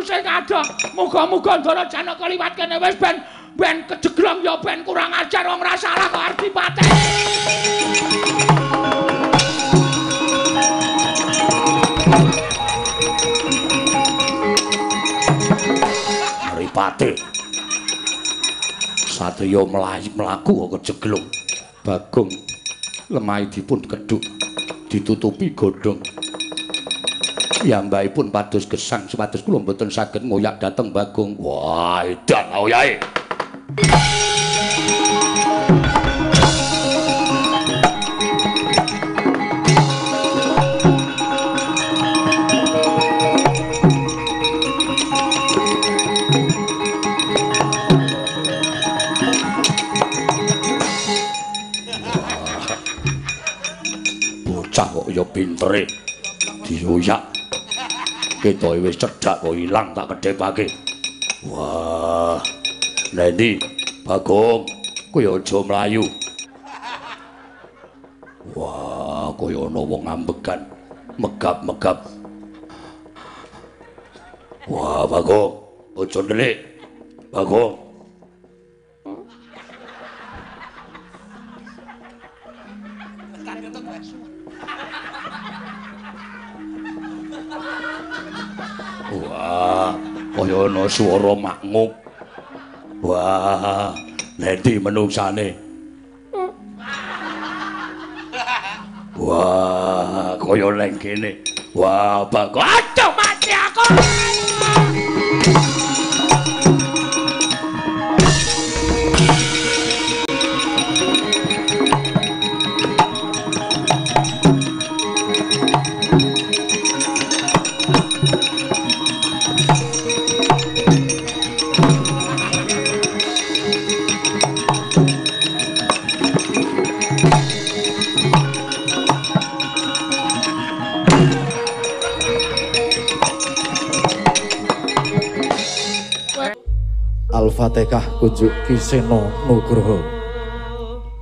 sing adoh. Muga-muga Ndara Janaka liwat kene wis ben ben kejeglong ya ben kurang ajar wong ora salah kok arep dipateni. Mripate. Satriya mlaku kok kejeglong. Bagong lemahe dipun kedhuk ditutupi godhong. Piyambakipun pados gesang supados kula mboten saged ngoyak dhateng Bagong. Wah, edan oyahe. Bocah kok ya pintere dioyak. Ketoke wis cedhak kok ilang tak kedhepake. Wah. Nendi Bagong, kowe aja mlayu. Wah, kaya ana wong ngambegan, megap-megap. Wah, Bagong, aja ndelik. Bagong. Wah, kaya ana swara makngup. Wah, nendi menungsane? Wah, kaya nang kene. Wah, Bagong. Aduh, mati aku. Al-Fatihah kunjuk Ki Seno Nugroho.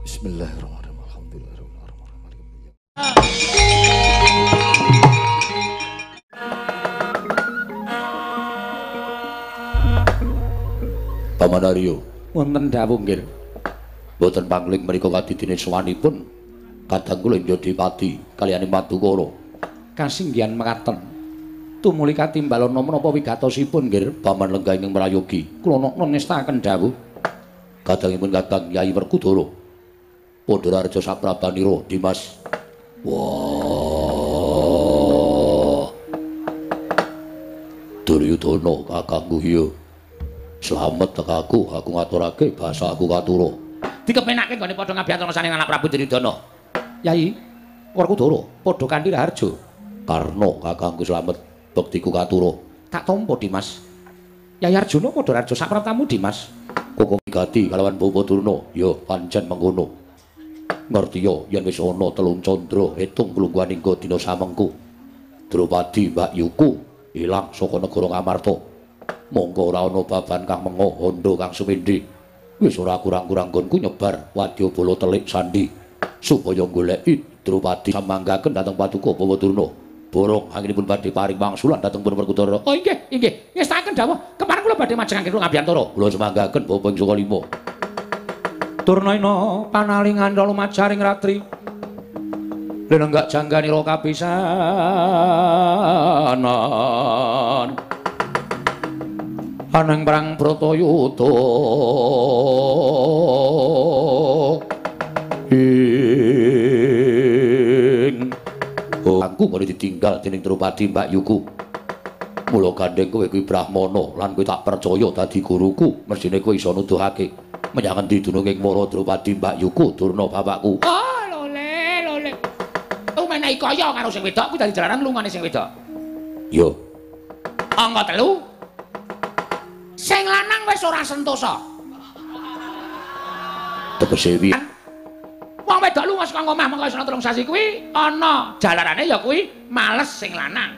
Bismillahirrahmanirrahim. Alhamdulillahirrahmanirrahim. Paman Aryo, wonten dawuh nggih. Mboten pangling menika kadidine sowanipun kadang kula Indyodipati kaliyane Madukara. Kasinggihan mekaten. Tumuli katimbalana menapa wigatosipun nggih Paman lenggah ingkang prayogi. Kula nokna ngestakaken dawuh. Kadangipun kadang Yai Werkudara. Pandharaharja Saprabanira Dimas. Wah. Duryudana kakangku iya. Slamet tekaku, aku ngaturake basa aku katura. Dikepenake nggone padha ngabiyantana saning anak Prabu Duryudana. Yai Werkudara padha kanthi raharja. Karna kakangku slamet bektiku katura. Tak tampa Dimas. Yai Arjuna padha raja sapraptamu Dimas. Koko gati kalawan Bapak Durna, ya pancen mengkono. Ngertiya yen wis ana telung candra hitung klungguhan hingga dina samengku. Drupadi Mbak Yuku ilang saka negara Ngamarta. Monggo ora ana baban kang mengo hondo kang sumindhi. Wis ora kurang-kurang nggonku nyebar wadyabala telik sandi supaya goleki Drupadi samanggaken dhateng paduka Bapak Durna. Borong anggenipun badhe paring wangsulan dhateng pun Werkudara. Oh inggih, inggih. Ngestakaken dawuh. Kepareng kula badhe majengaken kula ngabiyantara. Kula semanggaken bapa ing saka lima. Turnaina panalingan lumajaring ratri. Lenenggak jangganira kapisanan. Aneng perang Bratayuda. Ing aku kok ditinggal dening Drupadi Mbak Yuku. Mula gandeng kowe kuwi Brahmana lan kowe tak percaya dadi guruku, mesthine kowe iso nuduhake menyang endi dununge para Drupadi Mbak Yuku Durna bapakku. Oh, lole, lole. Umenehi kaya karo sing wedok kuwi dadi jalaran lungane sing wedok. Yo. Angka 3. Sing lanang wis ora sentosa. Tegese piye? Wong wedok lunga saka omah mengko ana 3 sasi kuwi ana jalarane ya kuwi males sing lanang.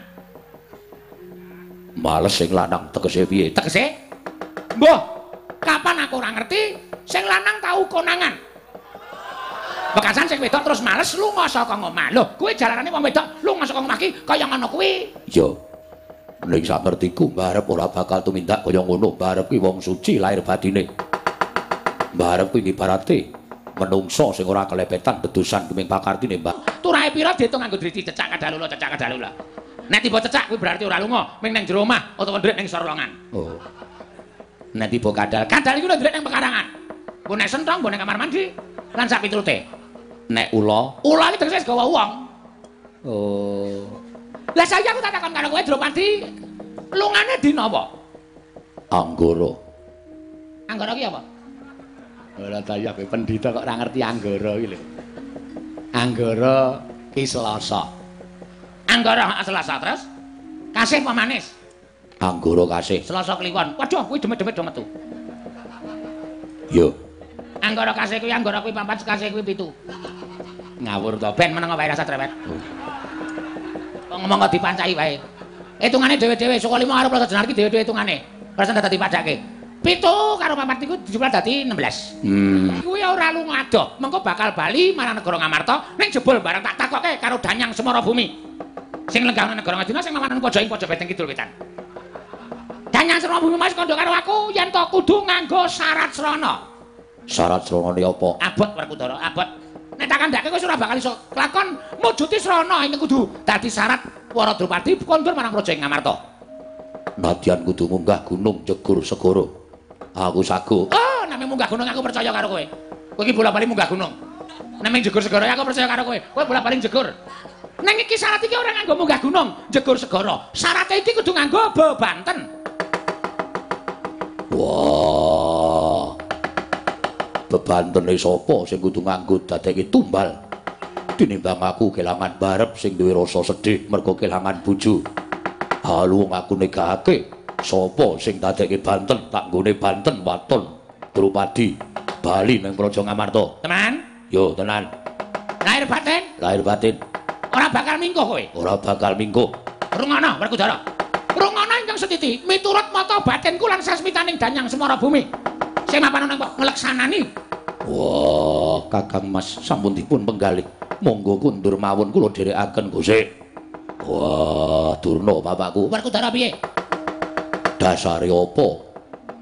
Males sing lanang tegese piye? Tegese mbuh, kapan aku ora ngerti sing lanang tau konangan. Bekasan sing wedok terus males lunga saka omah. Lho, kuwi jalarane wong wedok lunga saka omah ki kaya ngono kuwi. Iya. Ning sak ngertiku mbarep ora bakal tumindak kaya ngono. Mbarep kuwi wong suci lahir batine. Mbarep kuwi ibarate menungso sing ora kelepetan bedusan kuming pakartine, Mbak. Turahe pira diitung nganggo driji cecak kadalula cecak kadalula. Nek tiba cecak kuwi berarti ora lunga, ming nang jero omah utawa ndrek ning sorlongan. Oh. Nek tiba kadal, kadal iku ndrek ning pekarangan. Mbok nek senthong, mbok ning kamar mandi lan sak piturute. Nek ula, ula iki tegese gawa wong. Oh. Lah saiki aku tak takon karo kowe Drupadi, lungane dina apa? Anggara. Anggara ki apa? Ora ta ya kowe pendhita kok ora ngerti anggara iki lho. Anggara ki Selasa. Anggara Selasa terus kasih apa manis? Anggara kasih. Selasa kliwon. Waduh kuwi demet-demet do metu. Yo. Anggara kasih kuwi anggara kuwi papat kasih kuwi 7. Ngawur to ben meneng wae rasa cerewet. Kok ngomong kok dipancahi wae. Hitungane dhewe-dhewe saka 5 karo Plasa Jenar iki dhewe-dhewe hitungane. Persen dadi padake. 7 karo 4 iku dijumlah dadi 16. Kuwi ora lunga adoh, mengko bakal bali marang negara Ngamarta ning jebul bareng tak takoke karo Danyang Semara Bumi. Sing lenggah nang negara Ngastina sing mapan pojok ing pojok beteng kidul wetan. Danyang Semara Bumi Mas kandha karo aku yen to kudu nganggo syarat srana. Syarat sranane apa? Abot Werkudara, abot. Nek tak kandhake kowe ora bakal iso kelakon mujuti srana ingkang kudu dadi syarat para Drupadi kondur marang praja ing Ngamarta. Nadyan kudu munggah gunung jegur segara. Aku sago. Oh, nek munggah gunung aku percaya karo kowe. Kowe iki bola-bali munggah gunung. Nek jegur segara aku percaya karo kowe. Kowe bola-bali jegur. Neng iki syarat iki ora nganggo munggah gunung, jegur segara. Syarat iki kudu nganggo bebanten. Wah. Bebantene sapa sing kudu nganggo dadekke tumbal? Tinimbang aku kelangan barep sing duwe rasa sedih mergo kelangan bojo. Halu aku negahake sapa sing dadekke banten tak nggone banten waton Drupadi bali nang Praja Ngamarta. Tenan? Yo tenan. Lahir batin? Lahir batin. Ora bakal mingguh kowe? Ora bakal mingguh. Rungono Werkudara. Rungono ingkang setiti miturut mata batinku lan sasmitaning Danyang Semara Bumi. Sing mapan nang kok ngleksanani. Wah, Kakang Mas sampun dipun penggalih. Monggo kundur mawon kula dherekaken Gusti. Wah, Durna bapakku. Werkudara piye? Dasare apa?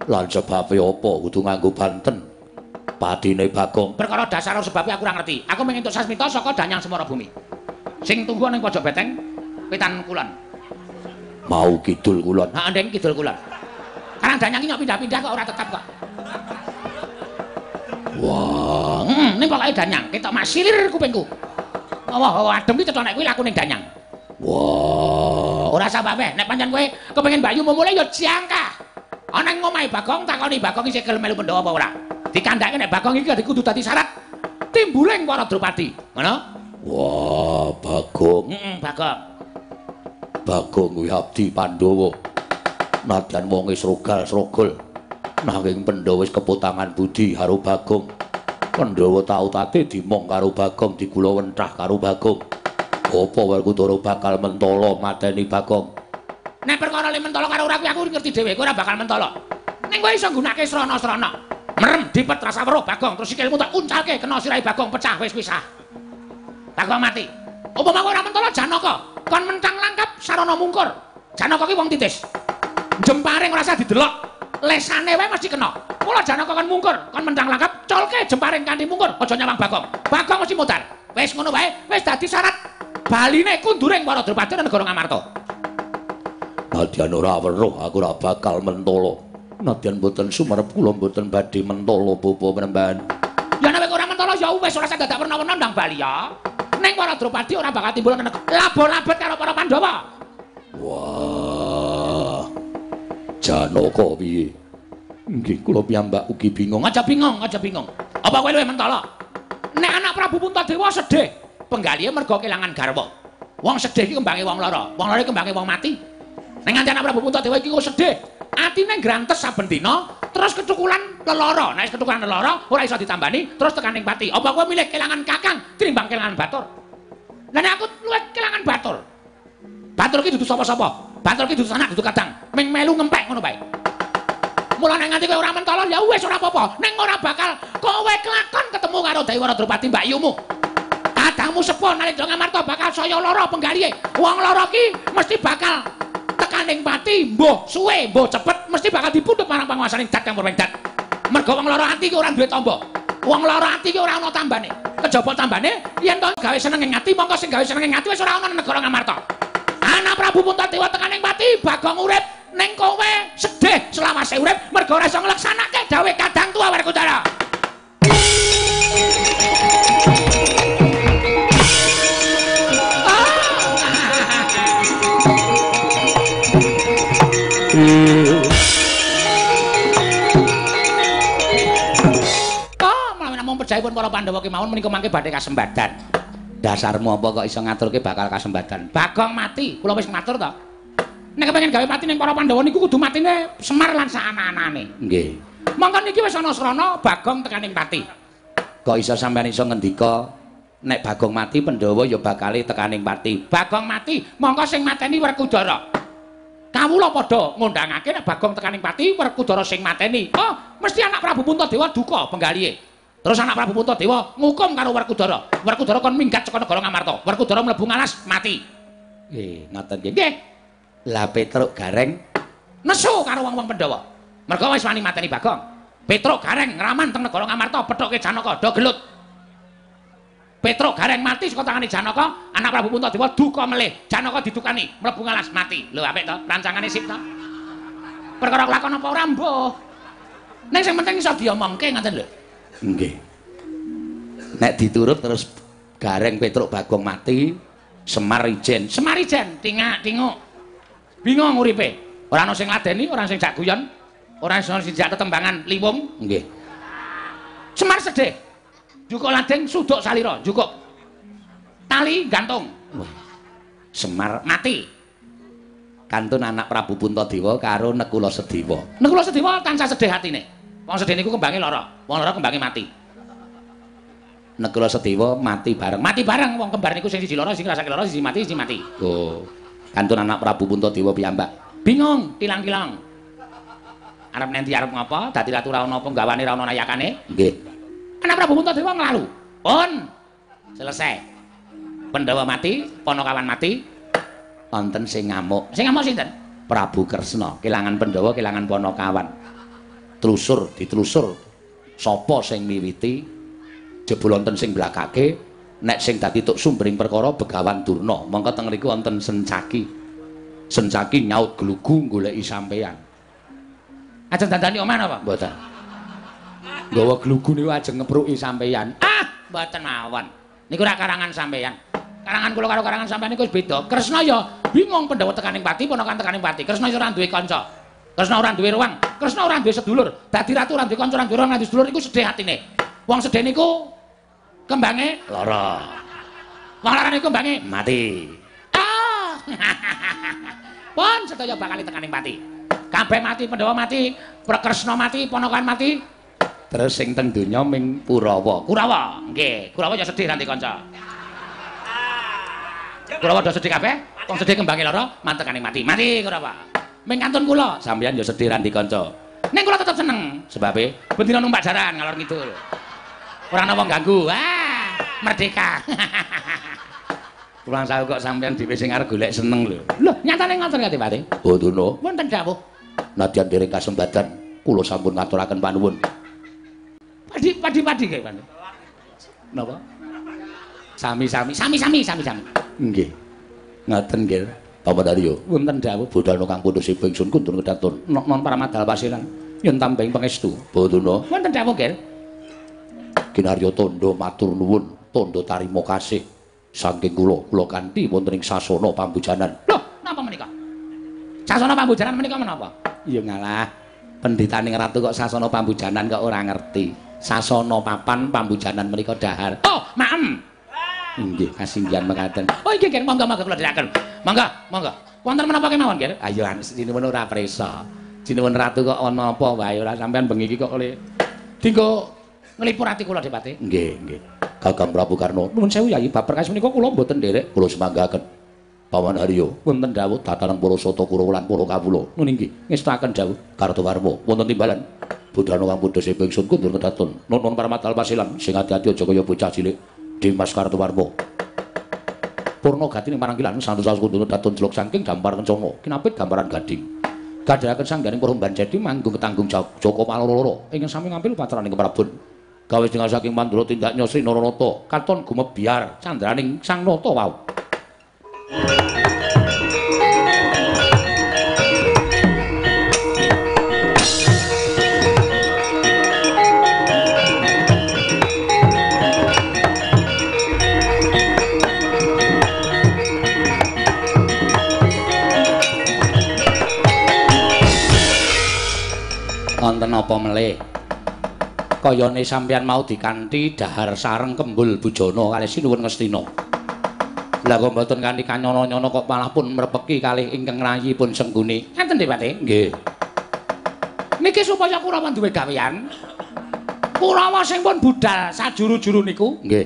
Lan sebabe apa kudu nganggo banten? Patine Bagong. Perkara dasar sebabe aku ora ngerti. Aku mung entuk sasmita saka Danyang Semara Bumi. Sing tunggu ning pojok beteng wetan kulon. Mau kidul kulon. Heeh, ndeng kidul kulon. Karang Danyang iki nyok pindah-pindah kok ora tetap kok. Wah, ning pokoke Danyang ketok masilir kupingku. Wah, adem iki cetha nek kuwi lakune Danyang. Wah, ora sababe nek pancen kowe kepengin Bayu mumule ya jangkah. Ana ing omahe Bagong takoni Bagong isih gelem melu Pandhawa apa ora. Dikandhake nek Bagong iki kudu dadi syarat timbuling para Drupadi. Ngono? Wah, Bagong. Heeh, Bagong. Bagong kuwi abdi Pandhawa. Nadyan wonge srogal-srogol. Nanging Pandhawa wis keputangan budi karo Bagong. Pandhawa tau tate dimong karo Bagong, digula wenthah karo Bagong. Apa Werkudara bakal mentala mateni Bagong? Nek perkara le mentala karo ora kuwi aku ngerti dhewe, kowe ora bakal mentala. Ning kowe iso nggunakake srana-srana. Merem dipet rasa weruh Bagong, terus sikilmu tak uncalke kena sirahe Bagong pecah wis kuwi sah. Bagong mati. Upama kowe ora mentala Janaka, kon mentang langkap sarana mungkur. Janaka ki wong titis. Jemparing ora usah didelok. Lesane wae mesti kena. Mula Janaka kon mungkur, kon mentang langkap, colke jemparing kanthi mungkur, aja nyawang Bagong. Bagong mesti modar. Wis ngono wae, wis dadi syarat baline kunduring para Drupadi nang negara Ngamarta. Nadyan ora weruh aku ora bakal mentala. Nadyan mboten sumerep kula mboten badhe mentala bapa Panembahan. Ya nek ora mentala ya wis ora usah dadak werna-werna ndang bali ya. Ning para Drupadi ora bakal timbul nang labo-labet karo para Pandhawa. Wah. Janaka piye? Nggih kula piyambak ugi bingung. Aja bingung, aja bingung. Apa kowe luwih mentala? Nek anak Prabu Puntadewa sedih, penggalihe mergo kelangan garwa. Wong sedih iki kembange wong lara, wong lara iki kembange wong mati. Nek nganti anak Prabu Puntadewa iki kok sedih, atine ngrantes saben dina, terus kecukulan lelara. Nek kecukulan lelara ora iso ditambani, terus tekan ning pati. Apa kowe milih kelangan kakang tinimbang kelangan batur? Lah nek aku luwih kelangan batur. Batur iki dudu sapa-sapa. Batur iki dudu sanak dudu kadang, ming melu ngempek ngono bae. Mula nek nganti kowe ora mentala ya wis ora apa-apa. Ning ora bakal kowe kelakon ketemu karo Dewa Drupadi mbakyumu. Kadangmu sepuh nalika Ngamarta bakal saya lara penggalihe. Wong lara ki mesti bakal tekan tekaning pati mbuh suwe mbuh cepet mesti bakal dipundhut marang panguwasaning Dat Kang Purwengdat. Mergo wong lara ati ki ora duwe tamba. Wong lara ati ki ora ana tambane. Kejaba tambane yen to gawe seneng ing ati mongko sing gawe seneng ing ati wis ora ana nang negara Ngamarta. Anak Prabu Puntadewa tekaning pati Bagong urip ning kowe sedih selawase urip mergo ora iso ngleksanake dawuh Kadang Tua Werkudara. Oh, menawi namung pejahipun para Pandhawa kemawon menika mangke badhe kasembadan. Dasarmu apa kok iso ngaturke bakal kasembadan? Bagong mati, kula wis matur to. Nek kepengin gawe pati ning para Pandhawa niku kudu matine Semar lan saana-anane. Nggih. Mongko niki wis ana srana Bagong tekaning pati. Kok iso sampeyan iso ngendika nek Bagong mati Pandhawa ya bakale tekaning pati. Bagong mati, mongko sing mateni Werkudara. Kawula padha ngundangake nek Bagong tekaning pati Werkudara sing mateni. Oh, mesti anak Prabu Puntadewa duka penggalihe. Terus anak Prabu Puntadewa ngukum karo Werkudara. Werkudara kon minggat saka negara Ngamarta. Werkudara mlebu ngalas mati. Nggih, ngoten nggih. Nggih. Lah Petruk Gareng nesu karo wong-wong Pandhawa. Mergo wis wani mateni Bagong. Petruk Gareng ngraman teng negara Ngamarta pethuke Janaka do gelut. Petruk Gareng mati saka tangane Janaka, anak Prabu Puntadewa duka melih. Janaka didukani, mlebu ngalas mati. Lho apik to, rancangane sip to. Perkara lakon apa ora mbuh. Ning sing penting iso diomongke ngoten lho. Nggih. Nek diturut terus Gareng Petruk Bagong mati, Semar ijen. Semar ijen tingak-tinguk. Bingung uripe. Ora ana sing ngladeni, ora sing jak guyon, ora sing jak tetembangan liwung. Nggih. Semar sedih. Jukuk ladeng suduk salira, jukuk tali gantung. Wah. Semar mati. Kantun anak Prabu Puntadewa karo Nekula Sedewa. Nekula Sedewa tansah sedih atine. Wong sedih niku kembange lara, wong lara kembange mati. Nekula Sedewa mati bareng. Mati bareng wong kembar niku sing siji lara, sing ngrasake lara, siji mati, siji mati. Oh. Kantun anak Prabu Puntadewa piyambak. Bingung, tilang-tilang. Arep nendi arep ngapa? Dadi ratu ra ono penggawane ra ono nayakane. Nggih. Anak Prabu Puntadewa nglalu. Pun selesai. Pandhawa mati, Panakawan mati. Wonten sing ngamuk. Sing ngamuk sinten? Prabu Kresna, kelangan Pandhawa, kelangan Panakawan. Telusur, ditelusur. Sapa sing miwiti? Jebul wonten sing blakake, nek sing dadi tuk sumbering perkara Begawan Durna. Mongko teng mriku wonten Sencaki. Sencaki nyaut glugu goleki sampeyan. Ajeng dandani omah napa? Mboten. Nggawa glugu niku ajeng ngepruki sampeyan. Ah, mboten mawon. Niku ora karangan sampeyan. Karangan kula karo karangan sampeyan niku wis beda. Kresna ya bingung Pandhawa tekaning pati, Panakawan tekaning pati. Kresna ya ora duwe kanca. Kresna ora duwe ruang. Kresna ora duwe sedulur. Dadi ratu ora duwe kanca, ora duwe ruang, ora duwe sedulur iku sedih atine. Wong sedih niku kembange lara. Wong lara niku kembange mati. Ah. Pun sedaya bakal tekaning pati. Kabeh mati, Pandhawa mati, Kresna mati, Panakawan mati. Terus sing teng donya ming Kurawa. Kurawa, nggih. Kurawa ya sedih nanti kanca. Kurawa do sedih kabeh, wong sedih kembange lara, mantekaning mati. Mati Kurawa. Ming kantun kula, sampeyan ya sedih ranti kanca. Ning kula tetep seneng, sebabe bendina numpak jaran ngalor ngidul. Ora ana wong ganggu. Ah, merdeka. Kurang sawu kok sampeyan dhewe sing arep golek seneng lho. Lho, nyatane ngoten kate Pati. Oh, Durna. Wonten dawuh. Nadyan dereng kasembadan, kula sampun ngaturaken panuwun. Padi-padi nggih, Pak. Napa? Sami-sami, sami-sami, sami-sami. Nggih. Ngoten nggih. Bapak Daryo, wonten dawuh budal kang pundhut siping ingsun kundur kedaton. Non paramadal pasiran yen tambeng pangestu. Boduna. Wonten dawuh nggih. Kinarya tandha matur nuwun, tandha tarima kasih saking kula, kula kanthi wonten ing sasana pambujanan. Lho, napa menika? Sasana pambujanan menika menapa? Ya ngalah, pendhitaning ratu kok sasana pambujanan kok ora ngerti. Sasana papan pambujanan menika dahar. Oh, maem. Nggih, kasinggihan mekaten. Oh nggih, nggih, monggo monggo kula dherekaken. Monggo, monggo. Wonten menapa kemawon, nggih? Ayo sinuwun ora prisa. Sinuwun ratu kok ana apa wae ora sampean bengi iki kok oleh dinggo nglipur ati kula Depati. Nggih, nggih. Kakang Prabu Karna, nuwun sewu Yayi, bab perkawis menika kula mboten nderek, kula semanggaken. Paman Haryo, wonten dawuh tataran para sata Kurawa lan para kawula. Nun inggih, ngestakaken dawuh Kartowarma wonten timbalan. Budrana kang pundhut siping ingsun kundur kedaton. Nuwun paramadal pasilan sing ati-ati aja kaya bocah cilik. Dimas Kartowarma. Purna gati ning parangkilan santos kundana daton jelok saking dampar kencana. Kinapit gambaran gading. Gadhaken sangganing para banjadi manggung ketanggung Joko Paloro-loro ingkang sami ngampil upacaraning keprabon. Gawe dengar saking Mandura tindak Sri Naranata katon gumebyar candraning Sang Nata wau. Wonten apa melih? Kayane sampeyan mau dikanthi dahar sareng kembul bujana kalih sinuwun Ngastina. Lah kok mboten kanthi kanyono-nyono kok malah pun mrepeki kalih ingkang rayi pun Sengguni. Ngaten nggih, Pak. Nggih. Niki supaya Kurawa duwe gawean. Kurawa sing pun budal sajuru-juru niku nggih.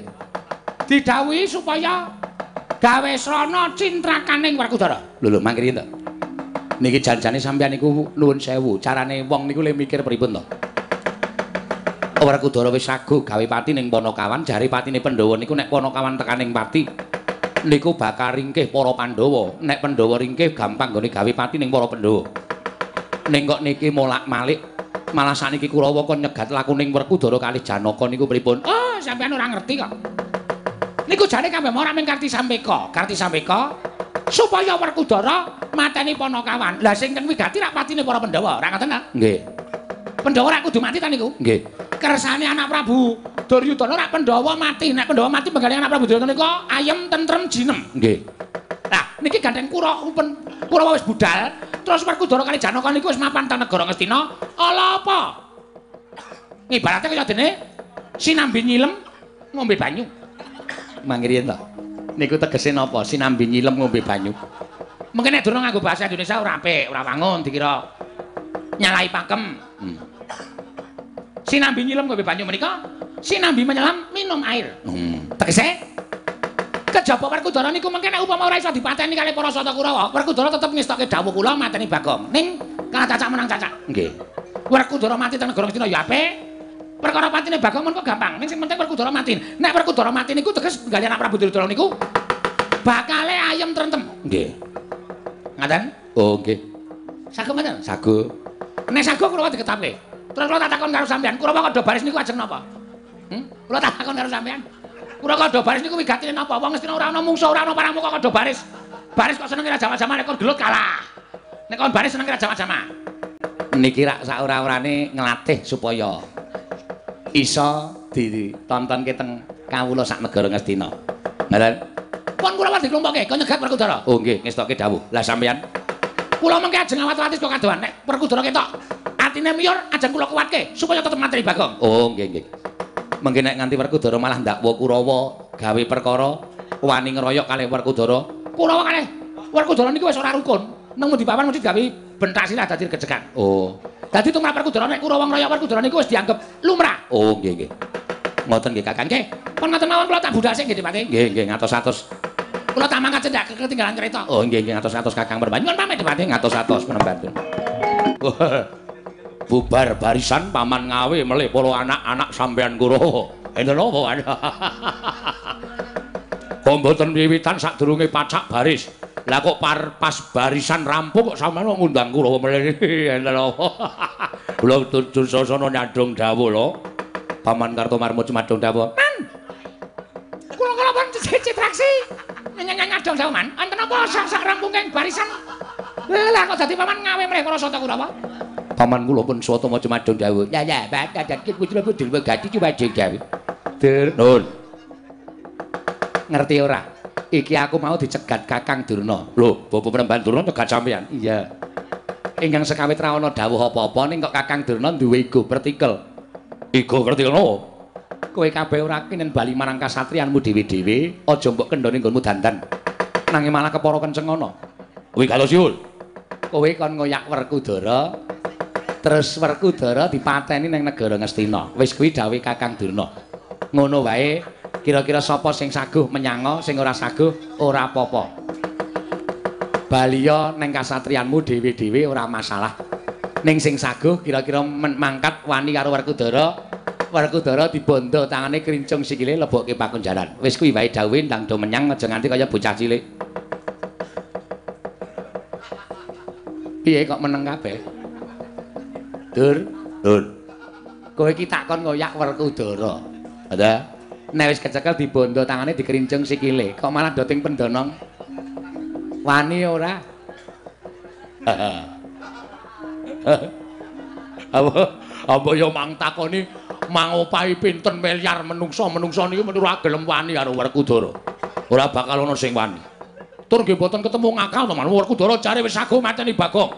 Didhawuhi supaya gawe srana cintrakaning Werkudara. Lho lho mangkiri to. Niki janjane sampeyan niku nuwun sewu, carane wong niku le mikir pripun to? Werkudara wis saguh gawe pati ning Panakawan, jare patine Pandhawa niku nek Panakawan tekaning pati niku bakal ringkih para Pandhawa. Nek Pandhawa ringkih gampang nggone gawe pati ning para Pandhawa. Ning kok niki molak-malik malah sakniki Kurawa kon nyegat lakuning Werkudara kalih Janaka niku pripun? Oh, sampeyan ora ngerti kok. Niku jane kabeh ora mung Karti Sampeka, Karti Sampeka supaya Werkudara mateni Panakawan. Lah sing wigati rak patine para Pandhawa, ora ngoten ta? Nggih. Pandhawa rak kudu mati ta niku? Nggih. Kersane anak Prabu Duryudana rak Pandhawa mati. Nek Pandhawa mati benggane anak Prabu Duryudana niku ayem tentrem jinem. Nggih. Lah niki gandeng Kurawa wis budal, terus Werkudara kali Janaka niku wis mapan teng negara Ngastina. Ala apa? Ngibarate kaya dene sinambi nyilem ngombe banyu. Mangkiriyen to. Niku tegese napa? Sinambi nyilem ngombe banyu. Mungkin nek durung nganggo bahasa Indonesia ora apik, ora wangun dikira nyalahi pakem. Sinambi nyilem ngombe banyu menika sinambi menyelam minum air. Tegese kejaba Werkudara niku mengke nek upama ora iso dipateni kalih para Sata Kurawa, Werkudara tetep ngestokke dawuh kula mateni Bagong. Ning kalah cacak menang cacak. Nggih. Werkudara mati teng negara Ngastina ya apik. Perkara patine Bagong men kok gampang. Ning sing penting Werkudara mati. Nek Werkudara mati niku teges nggalian anak Prabu Duryudana niku bakale ayem trentem. Nggih. Ngaten? Oh, nggih. Saguh mboten? Saguh. Nek saguh kula diketapke. Terus kula tak takon karo sampeyan, Kurawa kada baris niku ajeng napa? Kula tak takon karo sampeyan. Kurawa kada baris niku wigatine napa? Wong Ngastina ora ana mungsuh, ora ana paramuka kada baris. Baris kok senenge ra jama-jama nek kon gelut kalah. Nek kon baris senenge ra jama-jama. Niki rak sak-ora-orane nglatih supaya iso ditontonke teng kawula sak negara Ngastina. Ngaten? Pun Kurawa diklompokke kon nyegat Werkudara. Oh nggih, ngestokke dawuh. Lah sampeyan? Kula mengke ajeng awat-awati saka kadohan. Nek Werkudara ketok atine miyur ajeng kula kuwatke supaya tetep mateni Bagong. Oh nggih nggih. Mengke nek nganti Werkudara malah ndakwa Kurawa gawe perkara wani ngeroyok kalih Werkudara. Kurawa kalih Werkudara niku wis ora rukun. Nang di papan mesti gawe bentak sirah dadi gejegan. Oh. Dadi tumrap Werkudara nek Kurawa ngeroyok Werkudara niku wis dianggep lumrah. Oh nggih nggih. Ngoten nggih Kakang. Nggih. Pun ngoten mawon kula tak budhal sik nggih Pak. Nggih nggih ngatos-atos. Kula tak mangkat cendhak ketinggalan kereta. Oh nggih nggih ngatos-atos Kakang Peremban. Nyuwun pamit Pak. Ngatos-atos Peremban. Bubar barisan paman ngawe melih para anak-anak sampeyan Kurawa. Enten napa? Kok mboten wiwitan sadurunge pacak baris. Lah kok pas barisan rampung kok sampeyan ngundang Kurawa melih. Enten napa? Kula Dursasana nyandung dawuh lho. Paman Kartomarmo cumadung dawuh. Man. Kula kula pun citraksi. Nyanyang dawuh man. Enten apa sak-sak rampunge barisan? Lah kok dadi paman ngawe melih para Sata Kurawa? Paman kula pun swatama cumadung dawuh. Ya ya, badan putra putri gati cumadung dawuh. Dur, nun. Ngerti ora? Iki aku mau dicegat Kakang Durna. Lho, Bapak Penemban Durna nyegat sampeyan? Iya. Ingkang sekawit ra ana dawuh apa-apa ning kok Kakang Durna duwe ego pertikel. Ego pertikel nopo? Kowe kabeh ora kinen bali marang kasatriyanmu dhewe-dhewe, aja mbok kendhone nggonmu dandan. Nanging malah kepara kenceng ana. Wigalosiul. Kowe kon ngoyak Werkudara. Terus Werkudara dipateni ning negara Ngastina. Wis kuwi dawuhe Kakang Durna. Ngono wae, kira-kira sapa sing saguh menyanga, sing ora saguh ora apa-apa. Baliya ning kasatriyanmu dhewe-dhewe ora masalah. Ning sing saguh kira-kira mangkat wani karo Werkudara Werkudara dibondo tangane krincung sikile lebokke pakunjaran. Wis kuwi wae dawuhe ndang do menyang aja nganti kaya bocah cilik. Piye kok meneng kabeh? Dur, Dur. Kowe iki takon ngoyak Werkudara. Ada. Nek wis kecekel dibondo tangane dikrincung sikile, kok malah do ting pendonong. Wani ora? Apa apa ya mang takoni mangopahi pinten miliar menungsa-menungsa niki ora gelem wani karo Werkudara. Ora bakal ana sing wani. Tur nggih mboten ketemu ngakal to, Man. Werkudara jare wis sago mateni Bagong.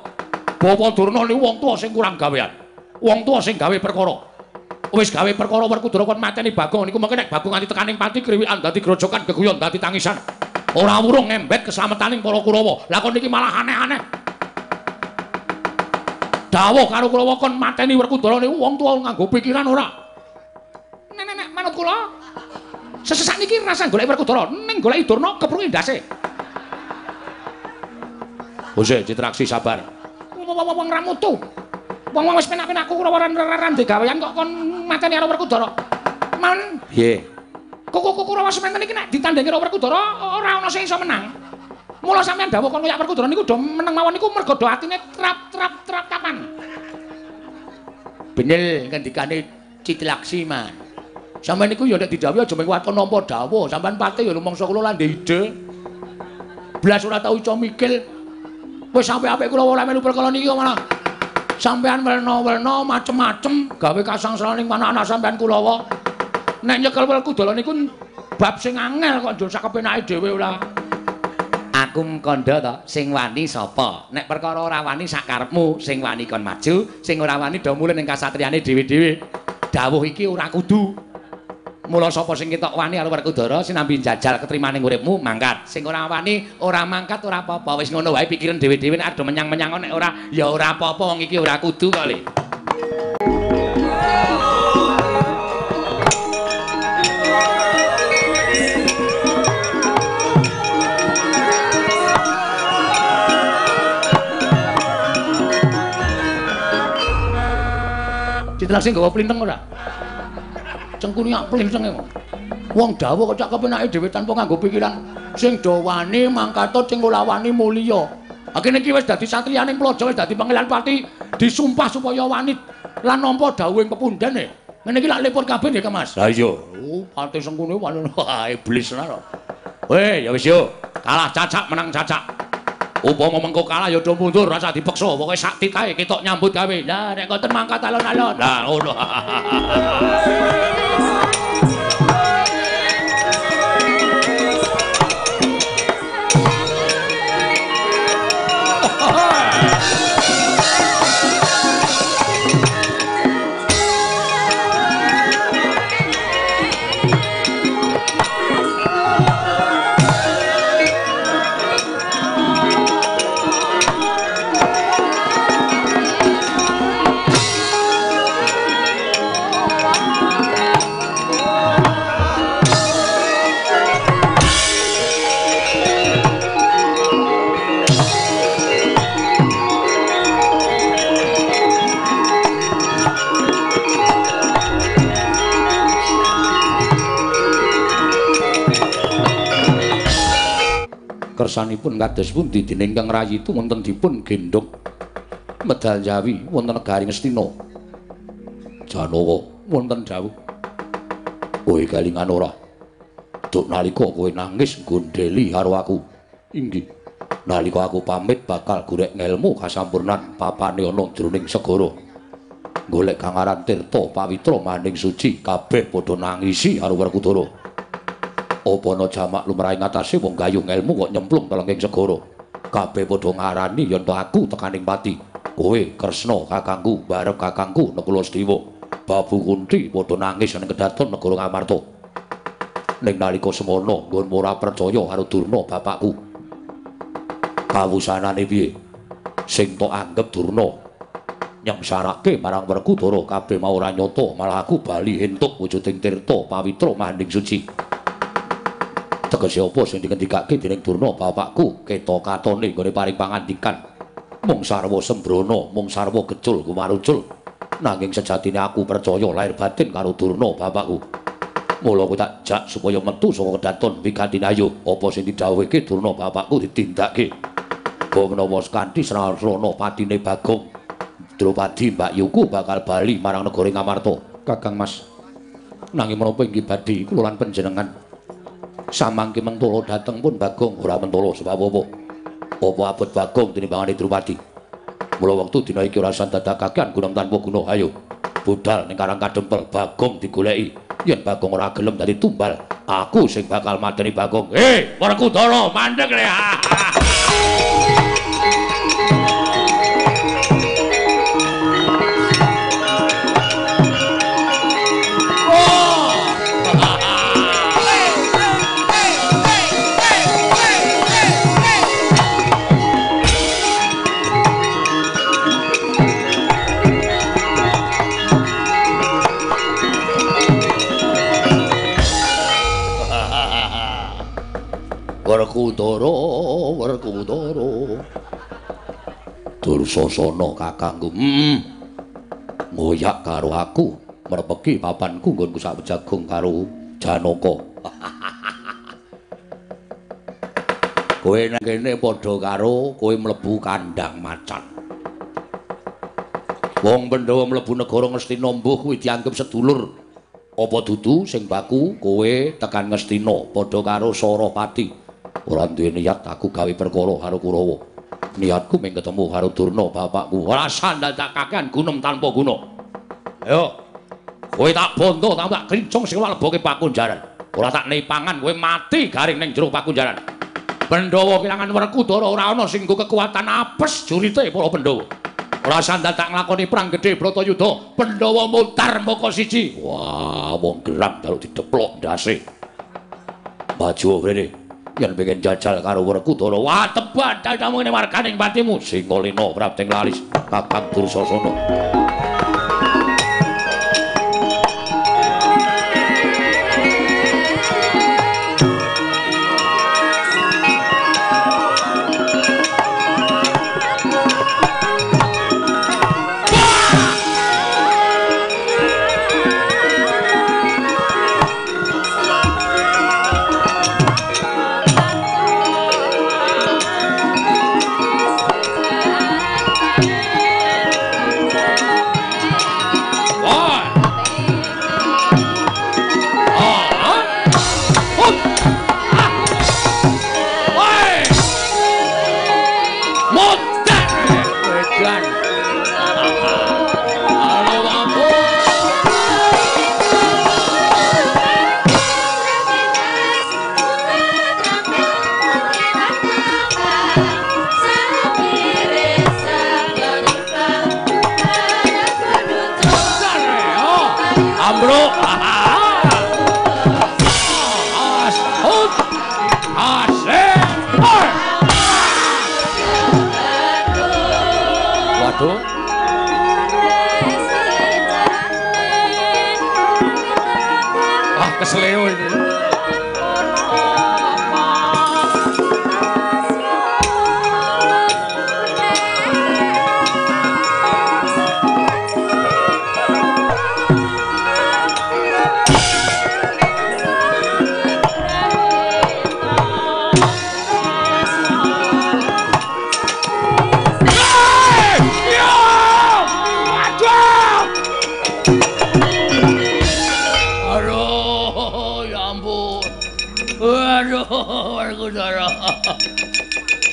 Bawa Durna niku wong tuwa sing kurang gawean. Wong tuwa sing gawe perkara. Wis gawe perkara Werkudara kon mateni Bagong niku mengke nek Bagong nganti tekaning pati kriwikan dadi grojokan geguyon dadi tangisan. Ora wurung ngembet keselametaning para Kurawa. Lah kon niki malah aneh-aneh. Dawuh karo Kurawa kon mateni Werkudara niku wong tuwa nganggo pikiran ora. Nek nek manut kula. Sesesak niki rasa golek Werkudara ning goleki Durna keprunge ndase. Bose Citraksi sabar. Wong ra mutu. Wong-wong wis penak-penak Kurawa ran digawean kok kon mateni karo Werkudara. Man, piye? Kuku Kurawa sementen iki nek ditandingi karo Werkudara ora ana sing iso menang. Mula sampeyan dawuh kon ngoyak Werkudara niku do meneng mawon niku mergo do atine trap-trap-trap tapan. Bener ngendikane Citraksi, Man. Sampeyan niku ya nek didhawuhi aja mung waton nampa dawuh, sampeyan pate ya rumangsa kula lan ndek ide. Blas ora tau iso mikir. Wis sampe apik kula ora melu perkara niki kok malah sampeyan welna-welna macem-macem gawe kasangsaraning anak-anak sampeyan Kurawa. Nek nyekel Werkudara niku bab sing angel kok njur sakepenake dhewe ora. Aku kandha to, sing wani sapa? Nek perkara ora wani sak karepmu, sing wani kon maju, sing ora wani do mulih ning kasatriyane dhewe-dhewe. Dawuh iki ora kudu. Mula sapa sing ketok wani karo Werkudara sinambi njajal ketrimaning uripmu mangkat. Sing ora wani ora mangkat ora apa-apa. Wis ngono wae pikiran dhewe-dhewe nek arep menyang-menyang nek ora ya ora apa-apa wong iki ora kudu kok le. Citraksi nggawa plinteng ora? Cengkune ak plintenge kok. Wong dawuh kok cak kepenake dhewe tanpa nganggo pikiran. Sing do wani mangkata sing ora wani mulya. Ha kene iki wis dadi satriyaning Praja, wis dadi pangeran pati, disumpah supaya wani lan nampa dawuhing pepundhen e. Ngene iki lak lepur kabeh nggih, Mas. Lah iya. Oh, pati sengkune wani iblis tenan kok. Weh, ya wis yo. Kalah cacak menang cacak. Upama mengko kalah ya do mundur, rasa dipeksa, pokoke sak titahe ketok nyambut gawe. Lah nek ngoten mangkat alon-alon. Lah ngono. Kersanipun kados pundi dening Kang Rayitu wonten dipun gendhong medal Jawi wonten negari Ngastina. Janawa wonten dawuh. Kowe kelingan ora? Duk nalika kowe nangis nggondheli karo aku. Inggih. Nalika aku pamit bakal golek ngelmu kasampurnan papane ana jroning segara. Golek kang aran Tirta Pawitra maning suci kabeh padha nangisi karo Werkudara. Apa ana jamak lumrah ing atase wong gayuh ngelmu kok nyemplung telenging segara. Kabeh padha ngarani yen to aku tekaning pati. Kowe Kresna kakangku barep kakangku Nakula Sediwa. Babu Kunti padha nangis ning kedaton negara Ngamarta. Ning nalika semono nggonmu ora percaya karo Durna bapakku. Kawusanane piye? Sing tok anggep Durna nyengsarake marang Werkudara kabeh mau ora nyata, malah aku bali entuk wujuding Tirta Pawitra maning suci. Tegese apa sing dingendikake dening Durna bapakku keta katone nggone paring pangandikan mung sarwa sembrana, mung sarwa gecul gumarucul, Nanging sejatine aku percaya lahir batin karo Durna bapakku. Mula kowe tak jak supaya metu saka kedaton wigati ayo apa sing didhawuhke Durna bapakku ditindakake. Mbok menawa kanthi srana patine Bagong Drupadi mbakyuku bakal bali marang negara Ngamarta. Kakang Mas, nanging menapa inggih badhe kula lan panjenengan samangke mentala dhateng pun Bagong ora mentala sebab apa? Apa abot Bagong tinimbangane Drupadi? Mula wektu dina iki ora sandadakaken guna tanpa guna. Ayo budal ning Karang Kadempel, Bagong digoleki. Yen Bagong ora gelem dadi tumbal, aku sing bakal mateni Bagong. Hei, Werkudara, mandeg le. Werkudara, Werkudara. Dursasana kakangku. Ngoyak karo aku, merpeki papanku nggonku sak jagung karo Janaka. Kowe nang kene padha karo kowe mlebu kandang macan. Wong Pandhawa mlebu negara Ngastina mbuh kuwi dianggep sedulur. Apa dudu sing baku kowe tekan Ngastina padha karo Sarapati. Ora duwe niat aku gawe perkara karo Kurawa. Niatku mung ketemu karo Durna bapakku. Ora sandadak kakean gunem tanpa guna. Ayo. Kowe tak bondo, tak klincung sing leboke pakunjaran. Ora tak nei pangan kowe mati garing ning jero pakunjaran. Pandhawa kelangan Werkudara ora ana sing nggo kekuatan apes jurite para Pandhawa. Ora sandadak nglakoni perang gedhe Bratayuda. Pandhawa muntar moko siji. Wah, wong geram dalu dideplok ndase. Maju rene. Yen pengen jajal karo Werkudara, wah tebak dadamu ngene warganing patimu. Singalena prapting laris Kakang Dursasana. Wah, kesleo ini.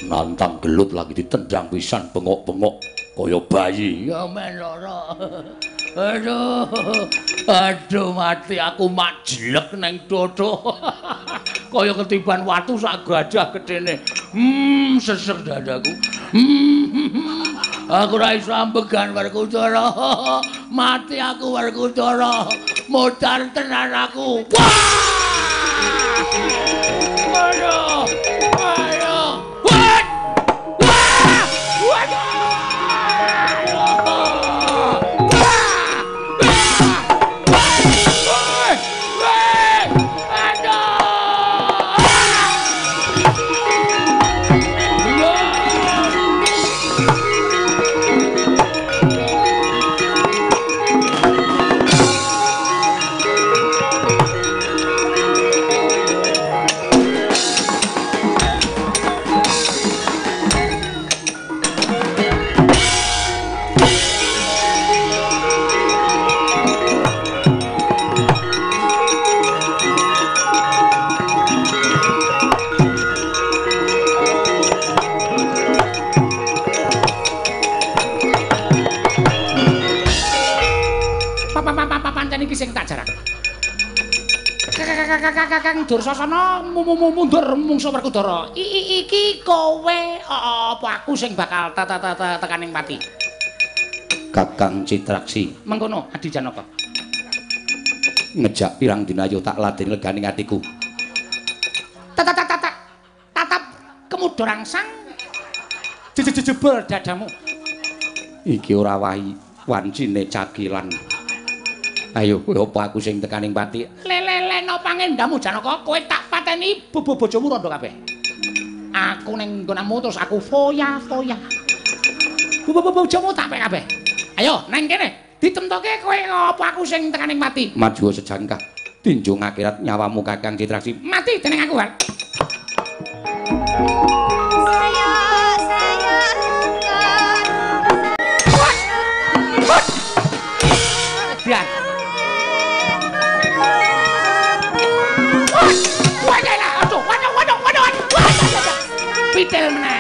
Nantang gelut lagi ditendang pisan bengok-bengok kaya bayi. Ya men lara. Aduh. Aduh mati aku mak jelek neng dodo. Kaya ketiban watu sak gajah gedene. Sesek dadaku. Aku ora iso ambegan Werkudara. Mati aku Werkudara. Modar tenan aku. Wah! Aduh. Aduh. Wah! Wah! Waduh! pateni iki sing tak jarak. Kakang Dursasana mundur mungsuh Werkudara. Iki kowe apa aku sing bakal tekaning pati? Kakang Citraksi. Mengkono Adi Janaka. Ngejak pirang dina yo tak ladeni leganing atiku. Tatap kemudo rangsang. Jejebel dadamu. Iki ora wahi wancine cakilan. Ayo kowe apa aku sing tekaning pati? Leleleno pangendamu Janaka, kowe tak pateni bojomu rondo kabeh. Aku ning nggonamu terus aku foya-foya. Bojomu tak pek kabeh. Ayo nang kene, ditemtoke kowe apa aku sing tekaning pati? Maju sejangkah tinjung akhirat nyawamu Kakang Citraksi. Mati dening aku, Wan. Saya pitel meneh.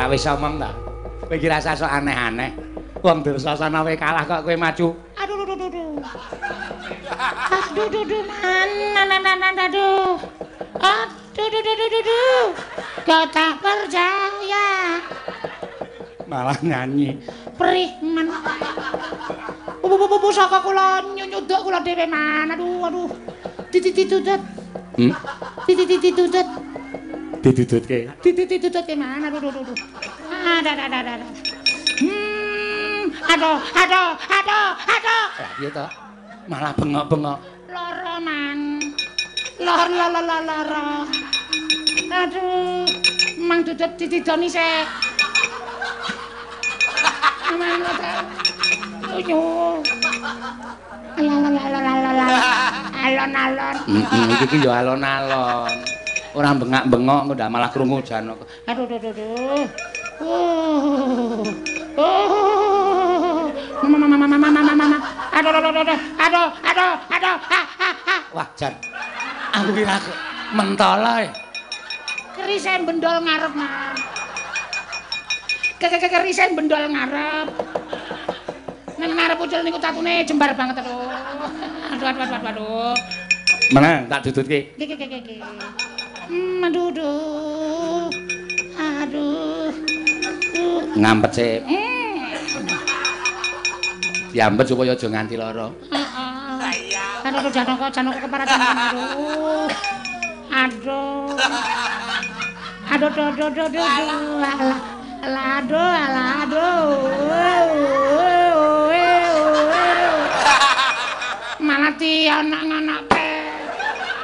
Wis omong ta. Kowe iki rasa sok aneh-aneh. Wong Dursasana wae kalah kok kowe maju. Aduh aduh aduh. Aduh aduh aduh man aduh. Aduh aduh aduh aduh. Kau tak percaya. Malah nyanyi. Perih man. Pusaka kula nyunyuduk kula dhewe man. Aduh aduh. Dititutut. Dititutut. Ditututke. Dititututke man. Aduh aduh aduh. Aduh aduh aduh. Aduh aduh aduh aduh. Lah piye to? Malah bengok-bengok. Lara man. Lor lor lor lara. Aduh, mang dudut ditidoni sik. Mang dudut. Alon-alon. Heeh, iki ki ya alon-alon. Ora bengak-bengok engko ndak malah krungu Janaka. Aduh aduh aduh. Oh. Oh. Mama mama mama mama mama. Aduh aduh aduh aduh aduh aduh. Wah, jan. Aku kira mentol ae. Kerise bendol ngarep, Mas. Kerise bendol ngarep. Nang ngarep ucul niku tatune jembar banget aduh. Aduh aduh aduh aduh. Menang tak dudutke. Nggih nggih nggih. Aduh aduh. Aduh. Ngampet sik. Diambet supaya aja nganti lara. Heeh. Aduh Janaka, Janaka kepara Janaka. Aduh. Aduh. Aduh aduh aduh aduh aduh. Alah, alah aduh, alah aduh. Malah dianak-anake.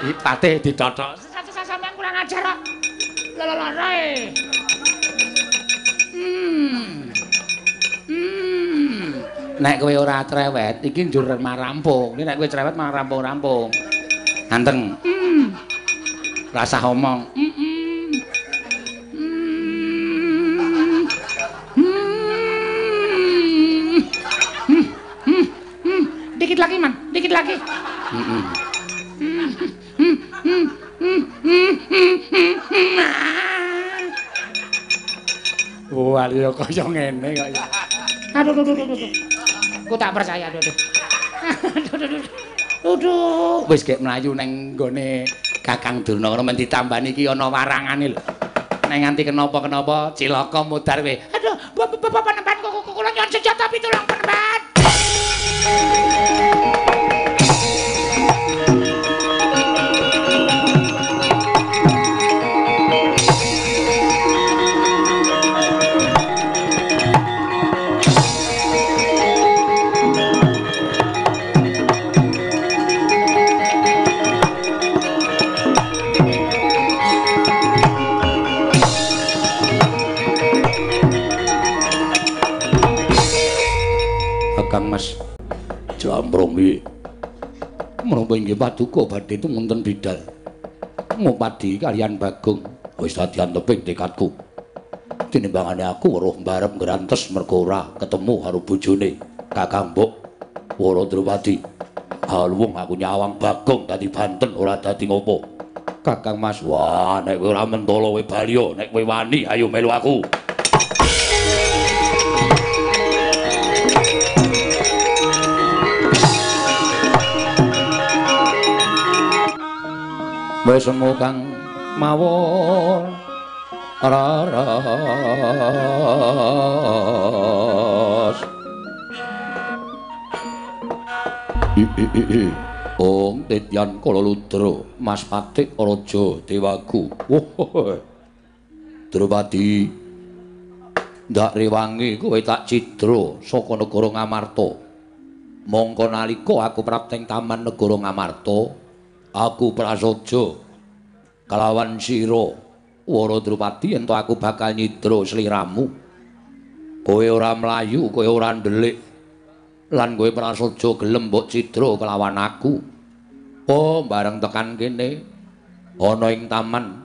Iki patih ditothok. Sampeyan kurang ajar kok. Lara-lara e. Nek kowe ora cerewet, iki njur marampung. Nek kowe cerewet malah rampung-rampung. Anteng. Rasah omong. Dikit lagi, Man. Dikit lagi. Wah, ya kaya ngene kok. Aduh, aduh, aduh, aduh. Ku tak percaya, aduh, aduh. Aduh, aduh, aduh. Wis gek mlayu nang nggone Kakang Durna ngono men ditambani iki ana warangane lho. Nek nganti kenapa-kenapa cilaka mudhar kowe. Aduh, bapak panembahan kok kula nyuwun senjata pitulung panembahan. Kang Mas Jambrong iki menapa inggih paduka badhe tumunten bidal ngupadi kaliyan Bagong wis dadi anteping tekadku tinimbangane aku weruh mbarep ngrantes mergo ora ketemu karo bojone Kakang Mbok Wara Drupadi. Haluwung aku nyawang Bagong dadi banten ora dadi ngopo. Kakang Mas, wah nek kowe ora mentolo kowe bali nek kowe wani ayo melu aku. Wis semu kang mawon raras. Ong Tityan Kala Ludra Mas Patik Raja Dewaku. Wah. Drupadi ndak rewangi kowe tak cidra saka negara Ngamarta. Mongko nalika aku prapteng taman negara Ngamarta, aku prasaja kalawan sira Wara Drupadi ento aku bakal nyidra sliramu. Kowe ora mlayu, kowe ora ndelik lan kowe prasaja gelem mbok cidra kelawan aku. Oh, bareng tekan kene ana ing taman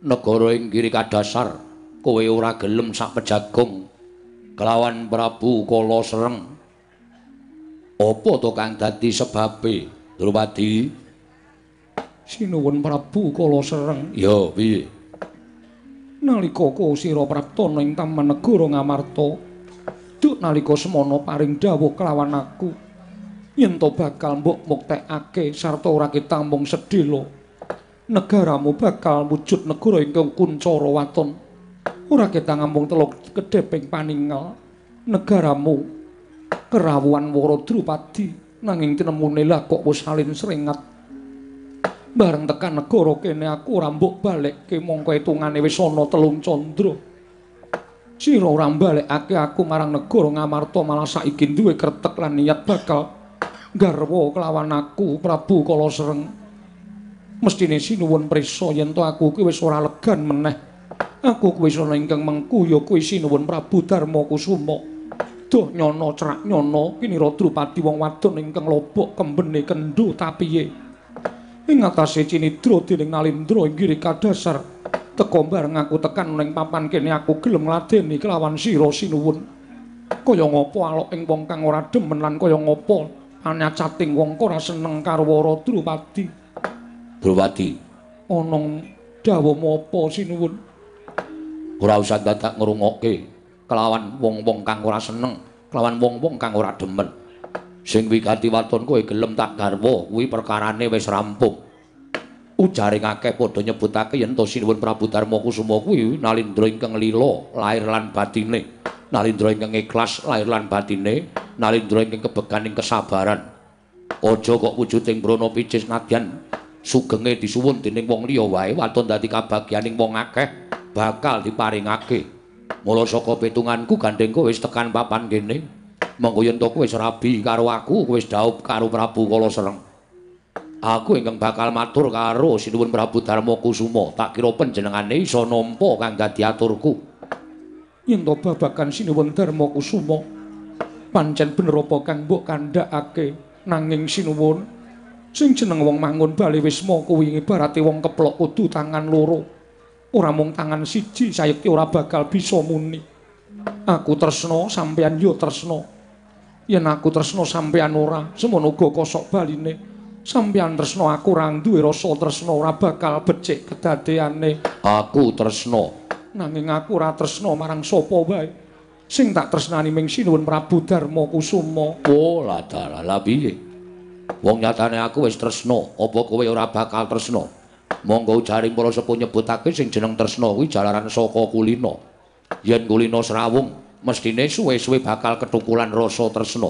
negara ing Giri Kadasar, kowe ora gelem sak pejagong kelawan Prabu Kala Sereng. Apa to kang dadi sebabe, Drupadi? Sinuwun Prabu Kala Sereng. Ya, piye? Nalika sira praptana ing taman negara Ngamarta, duk nalika semana paring dawuh kelawan aku yen to bakal mbok muktekake sarta ora ketambung sedhela. Negaramu bakal wujud negara ingkang kuncara waton. Ora ketangambung teluk kedheping paningal. Negaramu kerawuhan Wara Drupadi nanging tinemune lah kok wis salin srengat. Bareng tekan negara kene aku ora mbok balekke mongko hitungane wis ana 3 candra. Sira ora mbalekake aku marang negara Ngamarta malah saiki duwe kretek lan niat bakal garwa kelawan aku Prabu Kala Sereng. Mestine sinuwun prisa yen to aku kuwi wis ora legan meneh. Aku kuwi wis ana ingkang mengku ya kuwi sinuwun Prabu Darma Kusuma. Duh nyono cerak nyono kinira Drupadi wong wadon ingkang lobok kembene kendho tapiye. Ing atase cinidra dening Nalindra ing Giri Kadasar teka bareng aku tekan ning papan kene aku gelem ngladeni kelawan sira sinuwun. Kaya ngapa alok ing wong kang ora demen lan kaya ngapa anyacating wong ora seneng karo Wara Drupadi. Drupadi, ana dawuhmu apa sinuwun? Ora usah dadak ngrungokke kelawan wong-wong kang ora seneng, kelawan wong-wong kang ora demen. Sing wigati waton kowe gelem tak garwa kuwi perkarane wis rampung. Ujare akeh padha nyebutake yen to sinuwun Prabu Darma Kusuma kuwi Nalindra ingkang lila lahir lan batine, Nalindra ingkang ikhlas lahir lan batine, Nalindra ingkang kebeganing kesabaran. Aja kok wujuding brana picis nadyan sugenge disuwun dening wong liya wae waton dadi kabagyaning wong akeh bakal diparingake. Mula saka pitunganku gandeng kowe wis tekan papan kene. Monggo yen to kowe wis rabi karo aku, kowe wis dhaup karo Prabu Kalasereng. Aku ingkang bakal matur karo Sinuwun Prabu Darma Kusuma, tak kira panjenengane iso nampa kang dadi aturku. Yen to babagan Sinuwun Darma Kusuma, pancen bener apa kang mbok kandhakake, nanging Sinuwun sing jeneng wong mangun bali wisma kuwi ibarate wong keplok kudu tangan loro. Ora mung tangan siji sayekti ora bakal bisa muni. Aku tresna sampeyan yo tresna. Yen aku tresna sampeyan ora, semono uga kosok baline. Sampeyan tresna aku ora duwe rasa tresna ora bakal becik kedadeane. Aku tresna, nanging aku ora tresna marang sapa wae. Sing tak tresnani ming Sinuwun Prabu Darma Kusuma. Oh, lah dalah lah piye? Wong nyatane aku wis tresna, apa kowe ora bakal tresna? Monggo jaring para sepuh nyebutake sing jeneng tresna kuwi jalaran saka kulina. Yen kulina srawung, mestine suwe-suwe bakal ketukulan rasa tresna.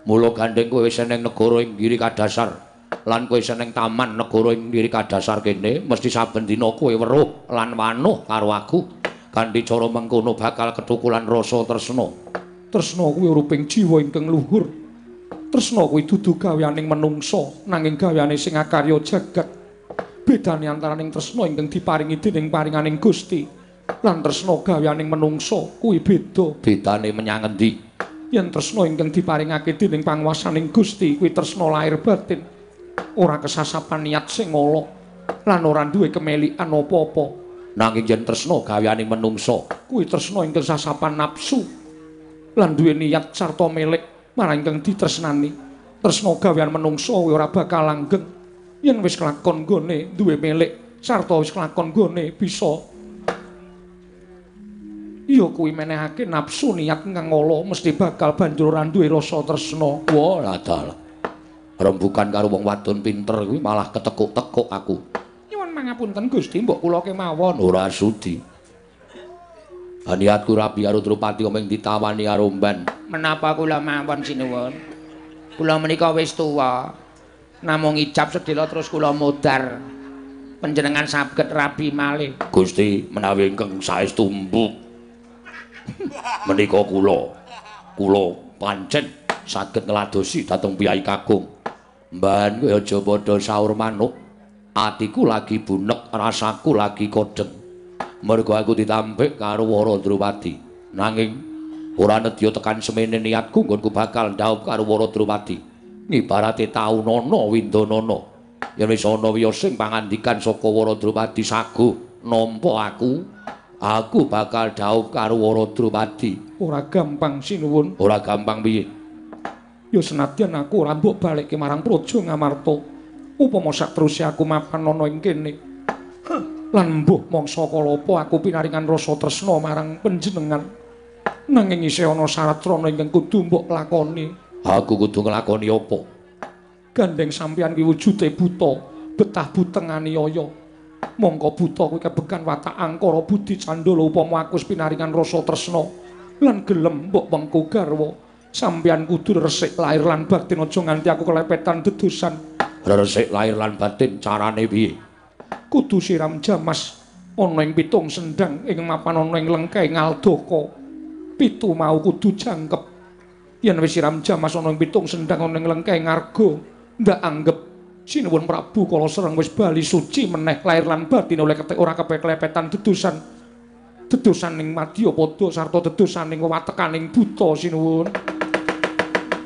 Mula gandeng kowe wis eneng negara ing Giri Kadasar lan kowe seneng taman negara ing Giri Kadasar kene, mesti saben dina kowe weruh lan wanuh karo aku. Kanthi cara mengkono bakal ketukulan rasa tresna. Tresna kuwi uruping jiwa ingkang luhur. Tresna kuwi dudu gaweaning menungsa, nanging gaweane sing akarya jagat. Bedane antaraning tresna ingkang diparingi dening paringaning Gusti lan tresna gaweaning menungsa kuwi beda. Bedane menyang endi? Yen tresna ingkang diparingake dening panguwasaning Gusti kuwi tresna lahir batin, ora kesasapan niat sing ala lan ora duwe kemelikan apa-apa. Nanging yen tresna gaweaning menungsa kuwi tresna ingkang sasapan nafsu lan duwe niat sarta melek marang ingkang ditresnani. Tresna gawean menungsa kuwi ora bakal langgeng. Yen wis kelakon nggone duwe melek sarta wis kelakon nggone bisa ya kuwi menehake nafsu niat ingkang ala mesti bakal banjur ora duwe rasa tresna. Wah, lah dalah. Rembukan karo wong wadon pinter kuwi malah ketekuk-tekuk aku. Nyuwun mangapunten Gusti, mbok kula kemawon. Ora sudi. Niatku rabi karo Drupadi mung ditawani karo Mban. Menapa kula mawon sinuwun? Kula menika wis tuwa. Namung ijab sedhela terus kula modar. Panjenengan saged rabi malih. Gusti menawi ingkang saestu mbuk menika kula pancen saged ngladosi dhateng piyai kakung. Mban kowe aja padha saur manuk. Atiku lagi bunek, rasaku lagi kodheng. Mergo aku ditampik karo Wara Drupadi. Nanging ora nedya tekan semene niatku nggonku bakal ndhaup karo Wara Drupadi. Ngibarate taunana windanana. Yen wis ana wiyosing pangandikan saka Wara Drupadi saguh nampa aku, aku bakal dhaup karo Wara Drupadi. Ora gampang sinuwun. Ora gampang piye? Ya senadyan aku ora mbok balekke marang Praja Ngamarta. Upama sakteruse aku mapan ana ing kene. Lan mbuh mangsa kalapa aku pinaringan rasa tresna marang panjenengan. Nanging isih ana syarat srana ingkang kudu mbok lakoni. Aku kudu nglakoni apa? Gandeng sampeyan kuwi wujude buta, betah buteng aniaya. Mongko buta kuwi kebekan watak angkara budi candala upama aku wis pinaringan rasa tresna lan gelem mbok wengku garwa. Sampeyan kudu resik lahir lan batin, aja nganti aku kelepetan dedusan. Resik lahir lan batin carane piye? Kudu siram jamas ana ing pitung sendang ing mapan ana ing lengkeh ngaldaka. Pitu mau kudu jangkep. Yen wis siram jamas ana ing pitung sendang ana ing lengkeh ngarga, ndak anggep Sinuwun Prabu Kalasereng wis bali suci meneh lahir lan batin oleh ketek ora kepeklepetan dedusan. Dedusan ing madyapada sarta dedusan ing wewatekaning buta sinuwun.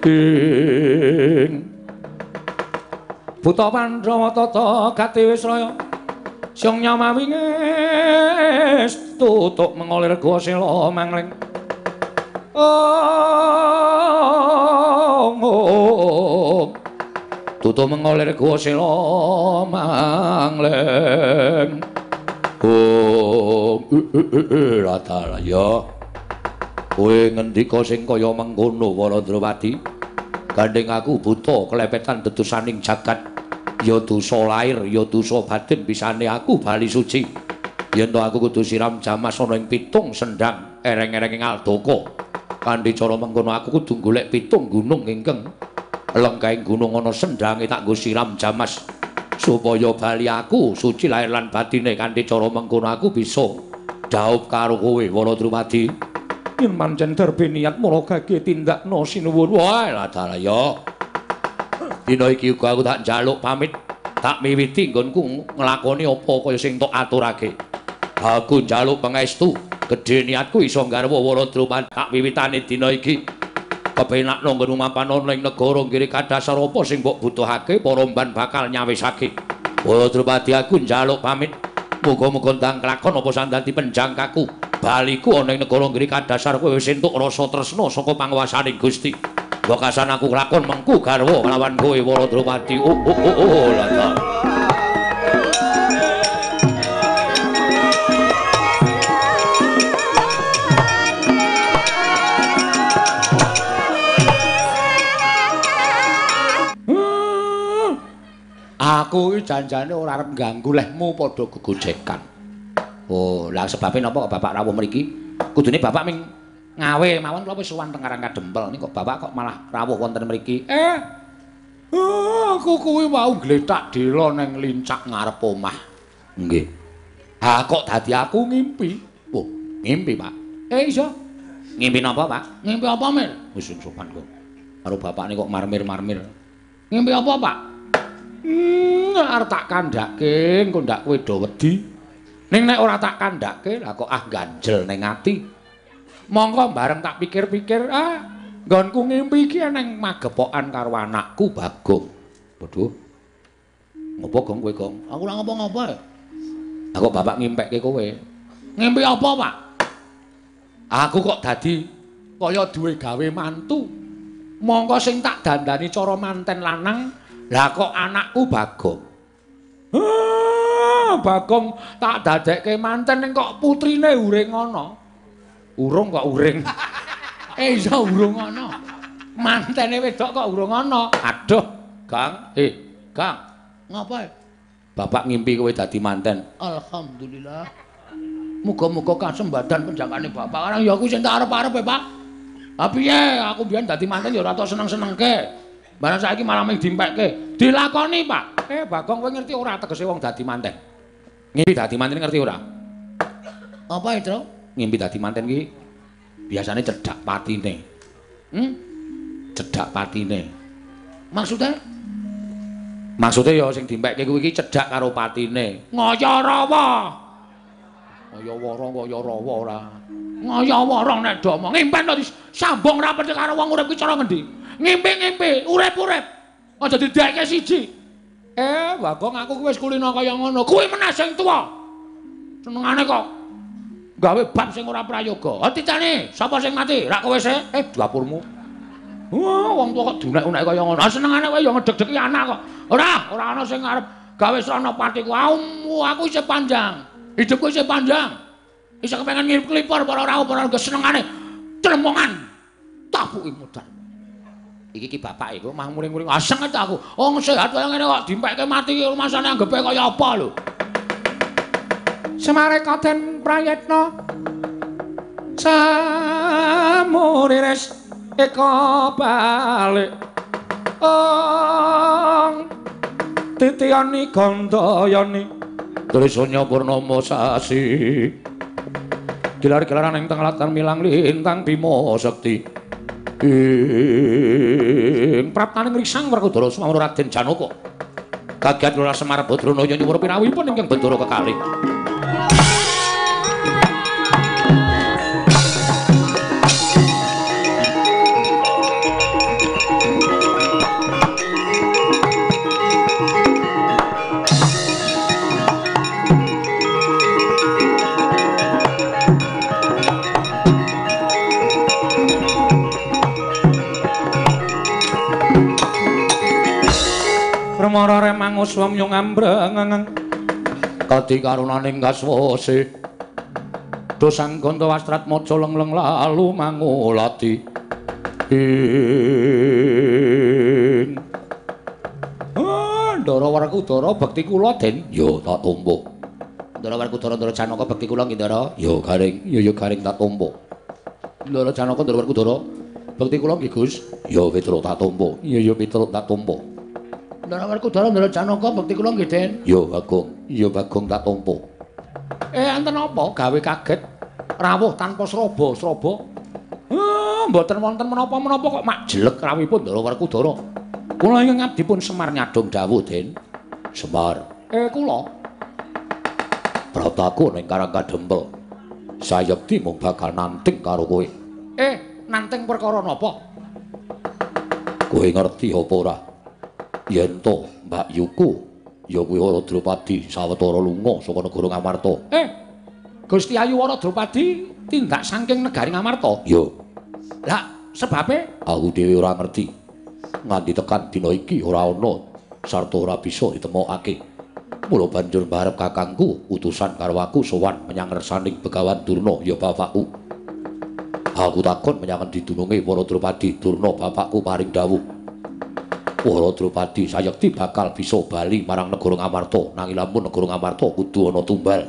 Ing Buta Pandhawa tata gati wisraya siang nyamawi ngestu tutuk mengolir gua sela mangling. Oh, tutuk mengolir gua sela mangling. Oh, rata ya. Kowe ngendika sing kaya mengkono Wara Drupadi? Gandeng aku buta kelepetan dedusaning jagat. Ya dosa lahir, ya dosa batin bisane aku bali suci. Yen to aku kudu siram jamas ana ing pitung sendang ereng-erenge ngaldaka. Kanthi cara mengkono aku kudu golek 7 gunung ingkang lengkahing gunung ana sendhange tak nggo siram jamas supaya bali aku suci lahir lan batine. Kanthi cara mengkono aku bisa dhaup karo kowe Wara Drupadi. Yen pancen darbe niat mula gage tindakno sinuwun. Wah, lah dalah ya. Dina iki uga aku tak njaluk pamit, tak miwiti nggonku nglakoni apa kaya sing tok aturake. Aku njaluk pangestu, gedhe niatku iso nggarwa Wara Drupadi tak wiwitane dina iki. Kepenakno nggonmu mapan ana ing negara Giri Kadasar apa sing mbok butuhake para mban bakal nyawisake. Wara Drupadi aku njaluk pamit. Muga-muga ndang klakon apa sandadi penjangkaku. Baliku ana ing negara Giri Kadasar kowe wis entuk rasa tresna saka panguwasaning Gusti. Wekasan aku klakon mengku garwa kelawan kowe Wara Drupadi. Oh oh oh oh lha. Aku iki janjane ora arep ngganggu lehmu padha gegojekan. Oh, lah sebabe napa kok bapak rawuh mriki? Kudune bapak ming ngawe mawon kula wis sowan teng Karang Kadempel. Niki kok bapak kok malah rawuh wonten mriki? Aku kuwi wau glethak dela nang lincak ngarep omah. Nggih. Ha kok dadi aku ngimpi? Oh, ngimpi, Pak. Iya. Ngimpi napa, Pak? Ngimpi apa, Mir? Wis sopan kok. Karo bapakne kok marmir-marmir. Ngimpi apa, Pak? Arep tak kandhake engko ndak kowe do wedi. Ning nek ora tak kandhake lah kok ah ganjel ning ati. Mongko bareng tak pikir-pikir, nggonku ngimpi iki neng magepokan karo anakku Bagong. Waduh. Ngopo Gong kowe, Gong? Aku ora ngopo-ngopo. Lah kok bapak ngimpekke kowe? Ngimpi apa, Pak? Aku kok dadi kaya duwe gawe mantu. Mongko sing tak dandani cara manten lanang, lah kok anakku Bagong. Bagong tak dadekke manten ning kok putrine uring ana. Urung kok uring. Iya urung ana. Mantene wedok kok urung ana. Aduh, Gang. Gang. Ngapa? Bapak ngimpi kowe dadi manten. Alhamdulillah. Muga-muga kasembadan penjakane bapak. Karang ya aku sing tak arep-arep, Pak. Ha piye? Aku biyen dadi manten ya ora tau seneng-senengke. Barang saiki malah mung dimpekke. Dilakoni, Pak. Bagong kowe ngerti ora tegese wong dadi manten? Ngimpi dadi manten ngerti ora? Apa itu? Ngimpi dadi manten ki biasane cedhak patine. Cedhak patine. Maksudnya? Maksudnya ya sing dimpekke kuwi iki cedhak karo patine. Ngaya rawa. Ngaya wara kaya rawa ora. Ngaya wara nek do omong. Ngimpen to disambung rapet karo wong urip ki cara ngendi? Ngimpi-ngimpi, urip-urip. Aja didekke siji. Bagong aku wis kulino kaya ngono. Kuwi meneh sing tuwa. Senengane kok gawe bab sing ora prayoga. Titane, sapa sing mati? Rak kowe sih? Dapurmu. Wah, wong tuwa kok dunek-unek kaya ngono. Senengane kowe ya ngedeg-degi anak kok. Ora ana sing arep gawe srana patiku. Aku isih panjang. Hidupku isih panjang. Isih kepengen ngirip klipor para rawuh para senengane tremongan. Tapuki modal. Iki ki bapak iku mah muring-muring aseng ta aku. Wong sehat kaya ngene kok dimpekke mati iki rumasane anggepe kaya apa lho. Semare kaden prayitna samuriris eka balik ong titiyani gandayani Trisanya purnama sasi gilar-gilaran ing teng latar milang lintang Bima Sekti ing praptaning risang Werkudara Sumamura Raden Janaka kagiat Lurah Semar Badranaya nyuwun pinawipun ingkang Bendara kekalih. Permara remang uswam yung ambreng kadi karunaning kaswase dosang ganta wastrat maca lengleng lalu mangulati ing Ndara Werkudara bekti kula Den ya tak tampa. Ndara Werkudara Ndara Janaka bekti kula nggih Ndara. Ya garing, ya ya garing tak tampa. Ndara Janaka Ndara Werkudara. Bekti kula nggih Gus. Ya Petruk tak tampa. Iya ya Petruk tak tampa. Ndara Werkudara Ndara Janaka bekti kula nggih Den. Ya Bagong. Iya Bagong tak tampa. Enten apa gawe kaget rawuh tanpa sraba-sraba. Mboten wonten menapa-menapa kok mak jelek rawuhipun Ndara Werkudara. Kula ingkang ngabdi pun Semar nyadong dawuh Den. Semar. Kula prataku ning Karang Kadempel. Sayekti mung bakal nanting karo kowe. Nanting perkara napa? Kowe ngerti apa ora? Yen to Mbak Yuku ya kuwi Wara Drupadi sawetara lunga saka negara Ngamarta. Gusti Ayu Wara Drupadi tindak saking negari Ngamarta? Ya. Lah sebabe? Aku dhewe ora ngerti. Nganti tekan dina iki ora ana sarta ora bisa ditemokake. Mula banjur mbarep kakangku utusan karo aku sowan menyang ngersaning Begawan Durna ya bapakku. Aku takon menyang endi dununge Wara Drupadi. Durna bapakku paring dawuh. Wara Drupadi sayekti bakal bisa bali marang negara Ngamarta, nanging lamun negara Ngamarta kudu ana tumbal.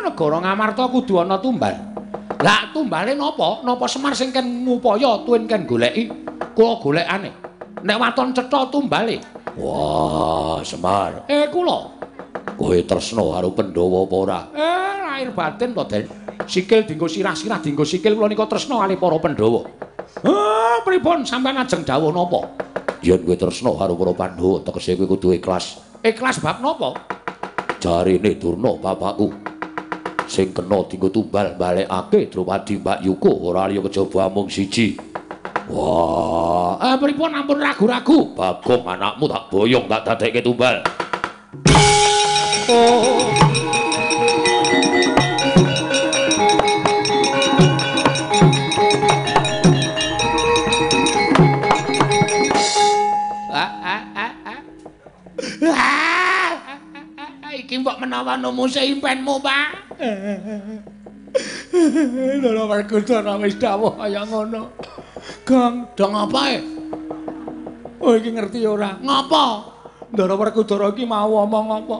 Negara Ngamarta kudu ana tumbal. Lah tumbale napa? Napa Semar sing ken ngupaya tuwin ken goleki? Kula golekane. Nek waton cetha tumbale. Wah, Semar. Kula. Kowe tresna karo Pandhawa apa ora? Lahir batin to, Den. Sikil dienggo sirah-sirah dienggo sikil kula nika tresna kalih para Pandhawa. Pripun sampean ajeng dawuh napa? Yen kowe tresna karo para Pandhawa, tegese kowe kudu ikhlas. Ikhlas bab napa? Jarene Durna bapakku sing kena dienggo tumbal balekake Drupadi Mbak Yuku ora liya kejaba amung siji. Wah, pripun ampun ragu-ragu? Bagong anakmu tak boyong tak dadekke tumbal. Oh. Iki mbok menawa numuse impenmu, Pak. Ndara Werkudara wis dawuh kaya ngono. Gong, dong apa e? Oh, iki ngerti ora? Ngapa? Ndara Werkudara iki mau omong apa?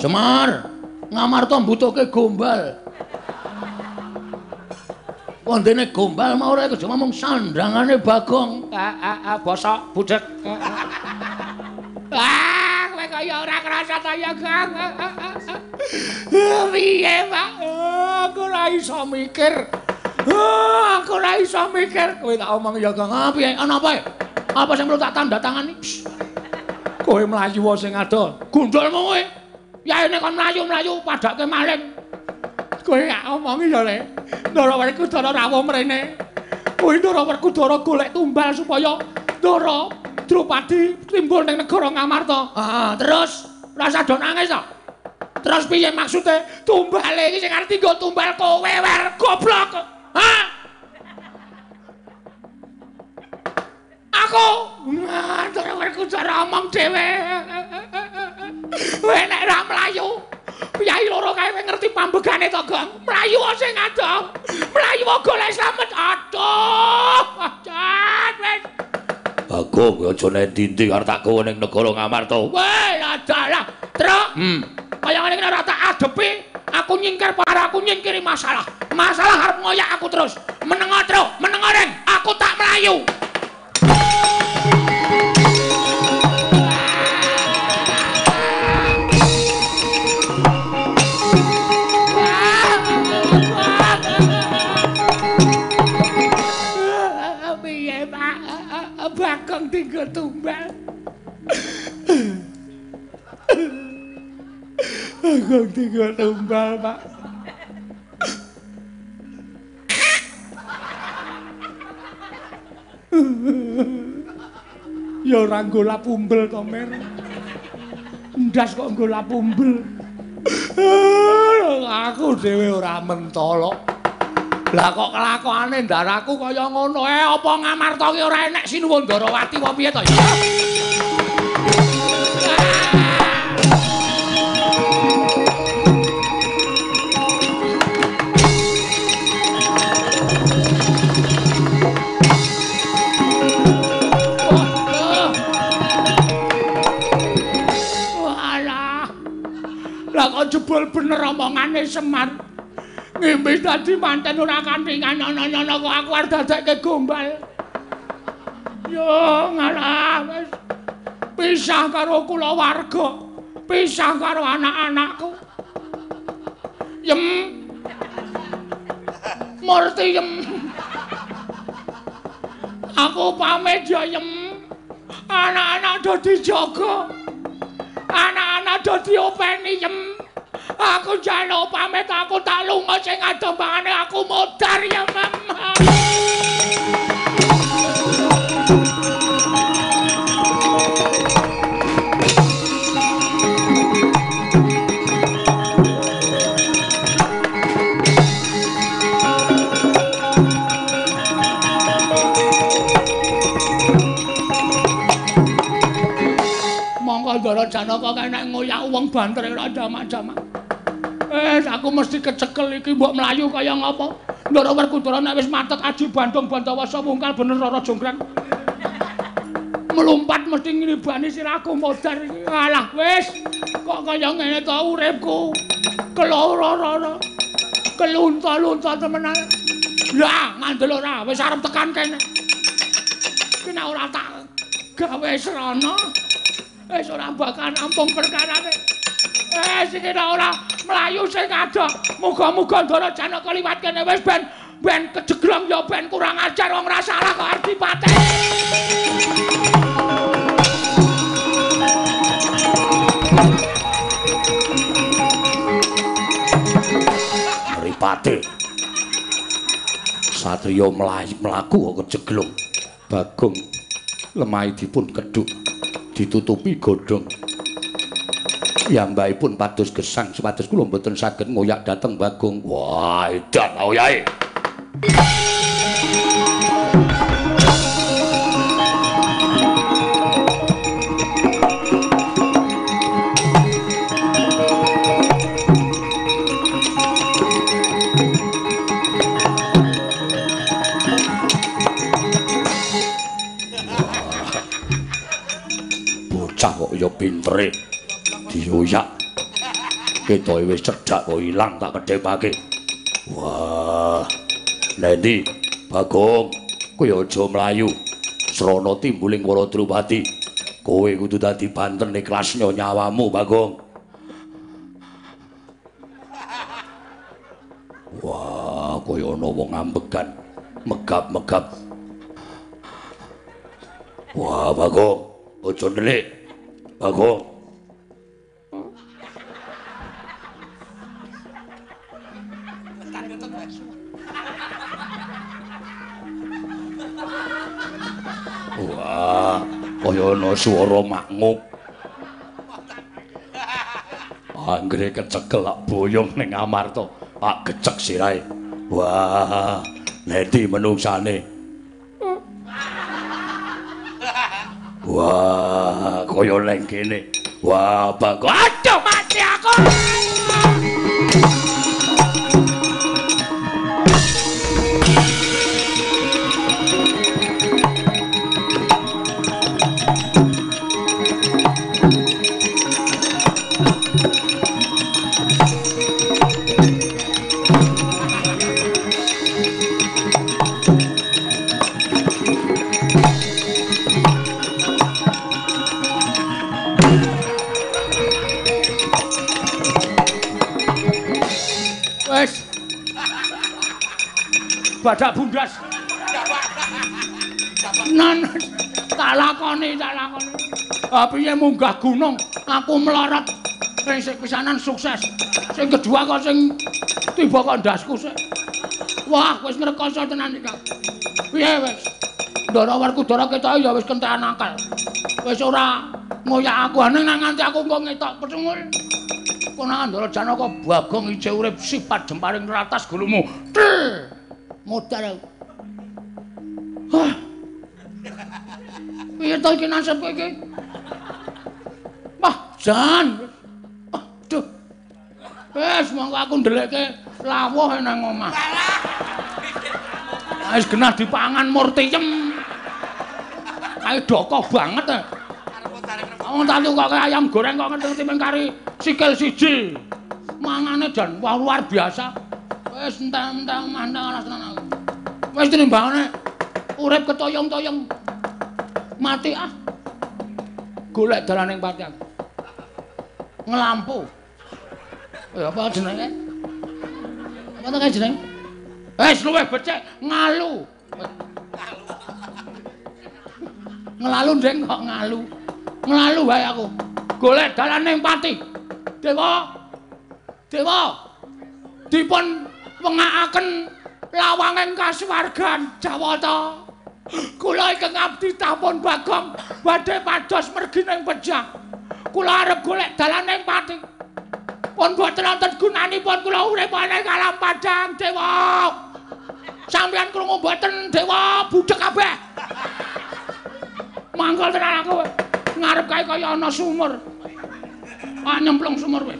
Semar, Ngamarta mbutuhke gombal. Wondene gombal mau ora kejaba mung sandangane Bagong. Bosok budhek. Kowe kaya ora krasa ta ya, Gong. Piye, Pak? Aku ora iso mikir. Aku ora iso mikir. Kowe tak omong ya, Gong. Piye? Ana apa? Apa sing perlu tak tanda tangani? Kowe mlayu sing ado. Gundulmu kowe. Yaene kon mlayu-mlayu padake maling. Kowe tak omongi ya, Le. Ndara Werkudara rawuh mrene. Kowe Ndara Werkudara golek tumbal supaya Ndara Drupadi timbul ning negara Ngamarta. Terus rasa do nangis to. Terus piye maksude? Tumbale iki sing arep dienggo tumbal kowe wer goblok. Hah? Aku Ndara Werkudara omong dhewe. Kowe nek ora mlayu, piyai loro kae kowe ngerti pambegane to, Gong? Mlayu sing adoh. Mlayu golek slamet. Aduh, jan wis. Bagong kowe aja nendi-endi arep tak gawa ning negara Ngamarta. Weh, adalah. Truk. Kaya ngene iki ora tak adepi, aku nyingkir para aku nyingkiri masalah. Masalah arep ngoyak aku terus. Menengo, Truk, menengo Reng, aku tak mlayu. Piye, Pak? Bagong tinggal tumbal. Bagong tinggal tumbal, Pak. Ya ora nggo lapumbel to, Mer. Ndas kok nggo lapumbel. Aku dhewe ora mentolo. Lah kok kelakuane ndaraku kaya ngono. Apa Ngamarta ki ora enek Sinuwun Ndarawati apa piye to ya? Walah. Lah kok jebul bener omongane Semar. Ngimpi dadi manten ora kantingan ana-ana kok aku arep dadekke gombal. Yo ngalah wis pisah karo kulawarga, pisah karo anak-anakku. Yem. Murti yem. Aku pamit ya yem. Anak-anak do dijaga. Anak-anak do diopeni yem. Aku njaluk pamit, aku tak lunga sing adoh mangane aku modar ya mama. Monggo Ndara Janaka kene ngoyak wong banter ora jamak-jamak. Aku mesti kecekel iki mbok mlayu kaya ngapa. Ndara Werkudara nek wis matek aji Bandung Bandawasa wungkal bener Rara Jonggrang. Melompat mesti ngribani sirahku modar iki. Alah wis, kok kaya ngene to uripku. Keloro-roro. Kelunta-lunta temenan. Lah, ngandel ora wis arep tekan kene. Ki nek ora tak gawe srana wis ora bakal rampung perkarane. Sing ora mlayu sing adoh. Muga-muga Ndara Janaka liwat kene wis ben kejeglong ya ben kurang ajar wong ora salah kok arep dipateni. Mripate. Satriya mlaku kok kejeglong. Bagong lemahe dipun kedhuk ditutupi godhong. Piyambakipun pados gesang supados kula mboten saged ngoyak dhateng Bagong. Wah, edan oyahe. Bocah kok ya pintere. Dioyak. Ketoke wis cedhak kok ilang tak kedhepake. Wah. Nendi Bagong, kowe aja mlayu. Srana timbuling para Drupadi. Kowe kudu dadi banten ikhlasnya nyawamu, Bagong. Wah, kaya ana wong ambegan, megap-megap. Wah, Bagong, aja ndelik. Bagong. Wah, kaya ana swara maknguk. Anggere kecekel lak boyong ning Amarta, tak gecek sirahe. Wah, nedi menungsane. Wah, kaya neng kene. Wah, Bagong. Aduh, mati aku. Badak bundas. Nan tak lakoni, tak lakoni. Ha piye munggah gunung, aku melarat. Sing sik pisanan sukses. Sing kedua kok sing tiba kok ndasku sik. Wah, wis ngrekoso tenan iki. Piye wis? Ndara Werkudara ketoke ya wis kentekan akal. Wis ora ngoyak aku aneh nang nganti aku engko ngetok pecungul. Kono Ndara Janaka Bagong ijeh urip sifat jemparing ratas gulumu. Modar aku. Hah. Piye to iki nasibku iki? Wah, jan. Aduh. Wis monggo aku ndelekke lawuh nang omah. Wis genah dipangan murtiyem. Kae doko banget. Wong tak tukoke ayam goreng kok ngerti mung kari sikil siji. Mangane jan wah luar biasa. Wis entek-entek mandang alas tenan aku. Wis tinimbangane urip ketoyong-toyong. Mati ah. Golek dalaning pati aku. Ngelampu. Ya apa jenenge? Apa to kae jenenge? Wis luwih becik ngalu. Ngelalu ndeng kok ngalu. Ngelalu wae aku. Golek dalaning pati. Dewa. Dewa. Dipun wengakaken lawanging kasuwargan Jawata. Kula ingkang abdi tapun Bagong badhe pados mergi ning pejah. Kula arep golek dalaning pati. Pun boten wonten gunanipun kula urip ana ing alam padhang Dewa. Sampeyan krungu mboten Dewa budhek kabeh. Mangkal tenan aku ngarep kae kaya ana sumur. Ah nyemplung sumur kowe.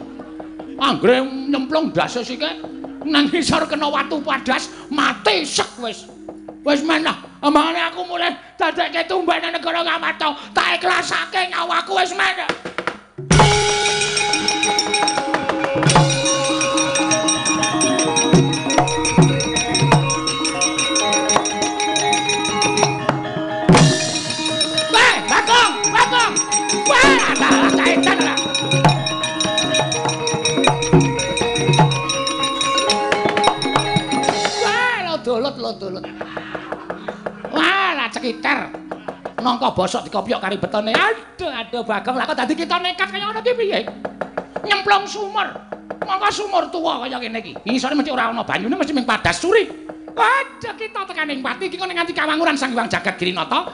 Anggere nyemplung ndase sike nang ngisor kena watu padas mati sek wis. Wis men lah, ambangane aku mulih dadekke tumbane negara Ngamarta, tak ikhlasake nyawaku wis men. Weh, Bagong, Bagong. Wah, salah kaitan lah. Wah, lo dolot, lo dolot. Wah, lah cekiter. Nangka bosok dikopyok kari betone. Aduh, aduh Bagong, lah kok dadi kita nekat kaya ngono ki piye? Nyemplung sumur. Mongko sumur tuwa kaya ngene iki. Ngisore mesti ora ana banyune, mesti ming padas suri. Waduh, kita tekaning pati iki kok nganti kawanguran Sang Hyang Jagat Girinata.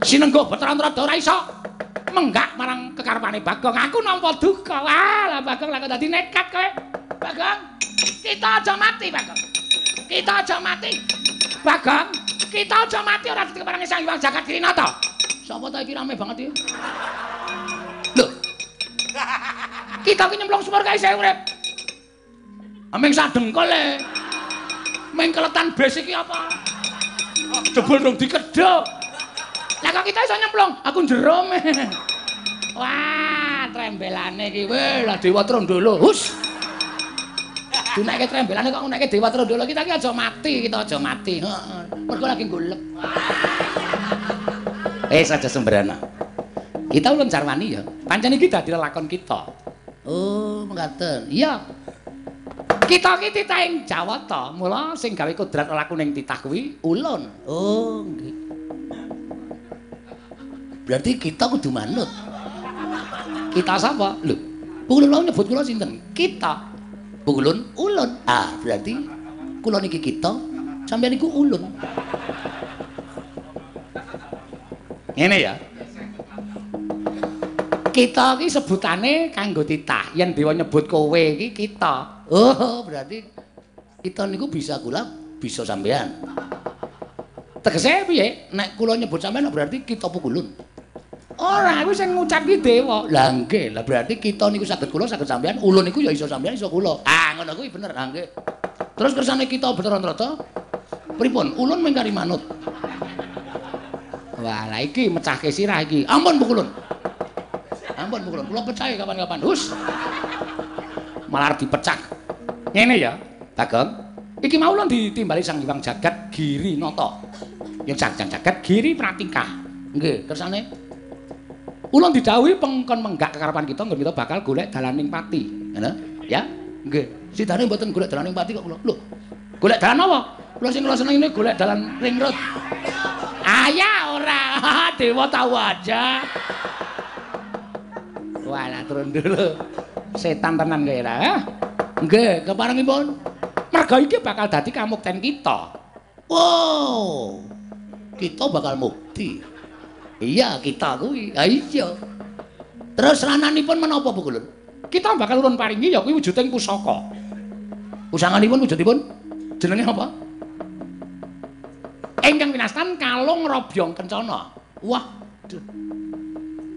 Sinengguh Bathara Narada ora iso menggak marang kekarepane Bagong. Aku nampa duka. Wah, lah Bagong lah kok dadi nekat kowe. Bagong, kita aja mati, Bagong. Kita aja mati. Bagong, kita aja mati ora diteparangi Sang Hyang Jagat Girinata. Sapa ta iki rame banget iki? Lho. Kita ki nyemplung sumur kae isih urip. Aming sadengkol e. Ming keletan bes iki apa? Jebul rung dikedhok. Lah kok kita iso nyemplung? Aku njero me. Wah, trembelane iki. Weh, lah Dewa Trondolo. Hus. Dinekke trembelane kok nekke Dewa Trondolo. Kita iki aja mati, kita aja mati. Heeh. Mergo lagi golek. Saja sembrana. Kita ulun carwani ya. Pancen iki dadi lelakon kita. Oh, mekaten. Iya. Kita iki titahing Jawata, mula sing gawe kodrat lelaku ning titah kuwi ulun. Oh, nggih. Berarti kita kudu manut. Kita sapa? Lho, Pukulun wau nyebut kula sinten? Kita. Pukulun ulun. Ah, berarti kula niki kita, sampeyan niku ulun. Ngene ya. Kita iki sebutane kanggo titah. Yen dewa nyebut kowe iki kita. Oh, berarti kita niku bisa kula, bisa sampean. Tegese piye? Nek kula nyebut sampean berarti kita pukulun. Ora, kuwi sing ngucap ki dewa. Lah nggih, lah berarti kita niku saged kula, saged sampean, ulun niku ya iso sampean, iso kula. Ah, ngono kuwi bener. Ah nggih. Terus kersane kita Bathara Narada pripun? Ulun mung kari manut. Wah, lah iki mecahke sirah iki. Ampun pukulun. Ampun pukulun, kula pecahe kapan-kapan. Hus. Malah dipecah. Ngene ya, Bagong. Iki mau ulun ditimbali Sang Hyang Jagat Girinata. Yang Sang Jagat Giri Pratikah. Nggih, kersane ulun didhawuhi pengkon menggak kekarepan kita nggon kita bakal golek dalaning pati. Ngono, ya? Nggih. Sidane mboten golek dalaning pati kok kula. Lho, golek dalan apa? Kula sing kula seneng ini golek dalan ring road. Ayah ora, dewa tahu aja. Walah turun dulu. Setan tenan kowe ra? Nggih, keparengipun. Merga iki bakal dadi kamukten kita. Wow. Kita bakal mukti. Iya, kita kuwi. Ha iya. Terus rananipun menapa Pukulun? Kita bakal urun paringi ya kuwi wujuding pusaka. Pusanganipun wujudipun jenenge apa? Ingkang winastan Kalung Robyong Kencana. Wah, duh.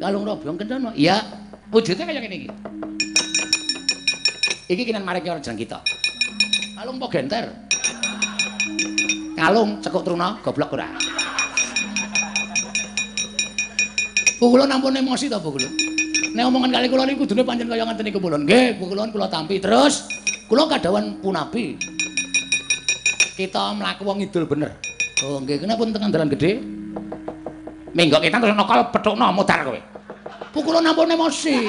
Kalung Robyong Kencana. Iya, wujudnya kaya ngene iki. Iki kinan maring ora jeneng kita. Kalung apa genter? Kalung cekuk truna goblok ora. Pukulun ampun emosi to Pukulun. Nek omongan kali kula niku kudune pancen kaya ngeten niku Pukulun. Nggih, Pukulun kula tampi. Terus kula kadhawan punapi. Kita mlaku wong ngidul bener. Oh nggih, kene pun tengah dalan gedhe. Menggok kita terus nokol pethukno modar kowe. Pukulun ampun emosi.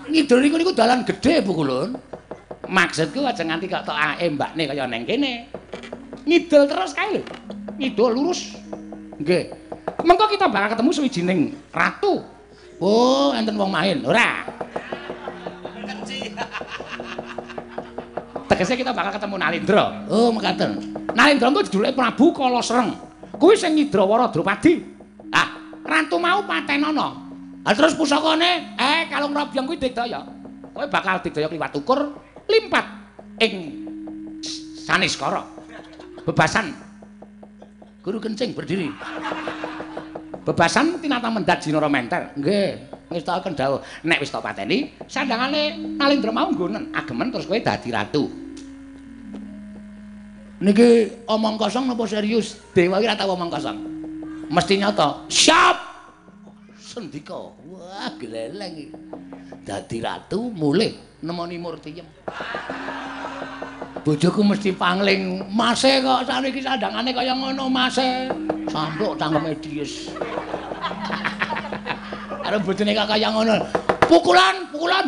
Ngidul niku niku dalan gedhe Pukulun. Maksudku aja nganti kok tok ae mbakne kaya neng kene. Ngidul terus kae lho. Ngidul lurus. Nggih. Mengko kita bakal ketemu suwijining ratu. Oh, enten wong main. Ora. Tegese kita bakal ketemu Nalindra. Oh, mekaten. Nalindra engko judule Prabu Kala Sreng. Kuwi sing nyidrawara Drupadi. Ah, ratu mau patenana. Ah terus pusakane, kalung robyong kuwi digdaya. Kowe bakal digdaya kliwat ukur limpat ing Saniskara. Bebasan. Guru kencing berdiri. Bebasan tinata mendat Jinara Menter. Nggih, ngestakaken dawuh. Nek wis tok pateni, sandangane Nalindra mau nggonen agemen terus kowe dadi ratu. Niki omong kosong napa serius? Dewa iki ora tau omong kosong. Mesti nyata. Siap. Sendika. Wah, gleleng iki. Dadi ratu mulih nemoni Murtiyem. Bojoku mesti pangling. Mase kok saniki sandangane kaya ngono, Mase. Sampluk cangkeme dies. Karo bojone kok kaya ngono. Pukulan, pukulan.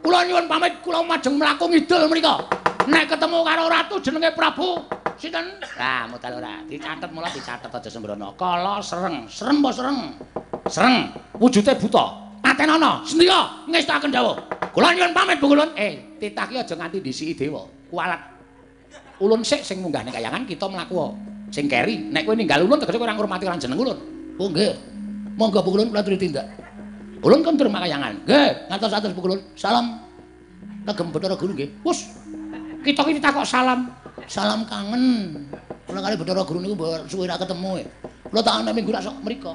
Kula nyuwun pamit, kula majeng mlaku ngidul mriko. Nek ketemu karo ratu jenenge Prabu sinten? Lah, modal ora. Dicatet mula dicatet aja sembrono. Kala Sreng. Srem apa sreng? Sreng. Wujude buta. Patenana, sendika ngestakaken dawuh. Kula nyuwun pamit, Pukulun. Titah ki aja nganti ndisiki dewa. Kualat. Ulun sik sing munggah ning kayangan kita mlaku sing keri. Nek kowe ninggal ulun tegese kowe ora ngurmati lan jeneng ulun. Oh nggih. Monggo Pukulun kula aturi tindak. Ulun kondur makayangan. Nggih, ngatos-atos Pukulun. Salam kagem Bathara Guru nggih. Wus. Kita iki takok salam. Salam kangen. Kula kali Bathara Guru niku suwe ra ketemu. Kula tak ana minggu rak sok mriko.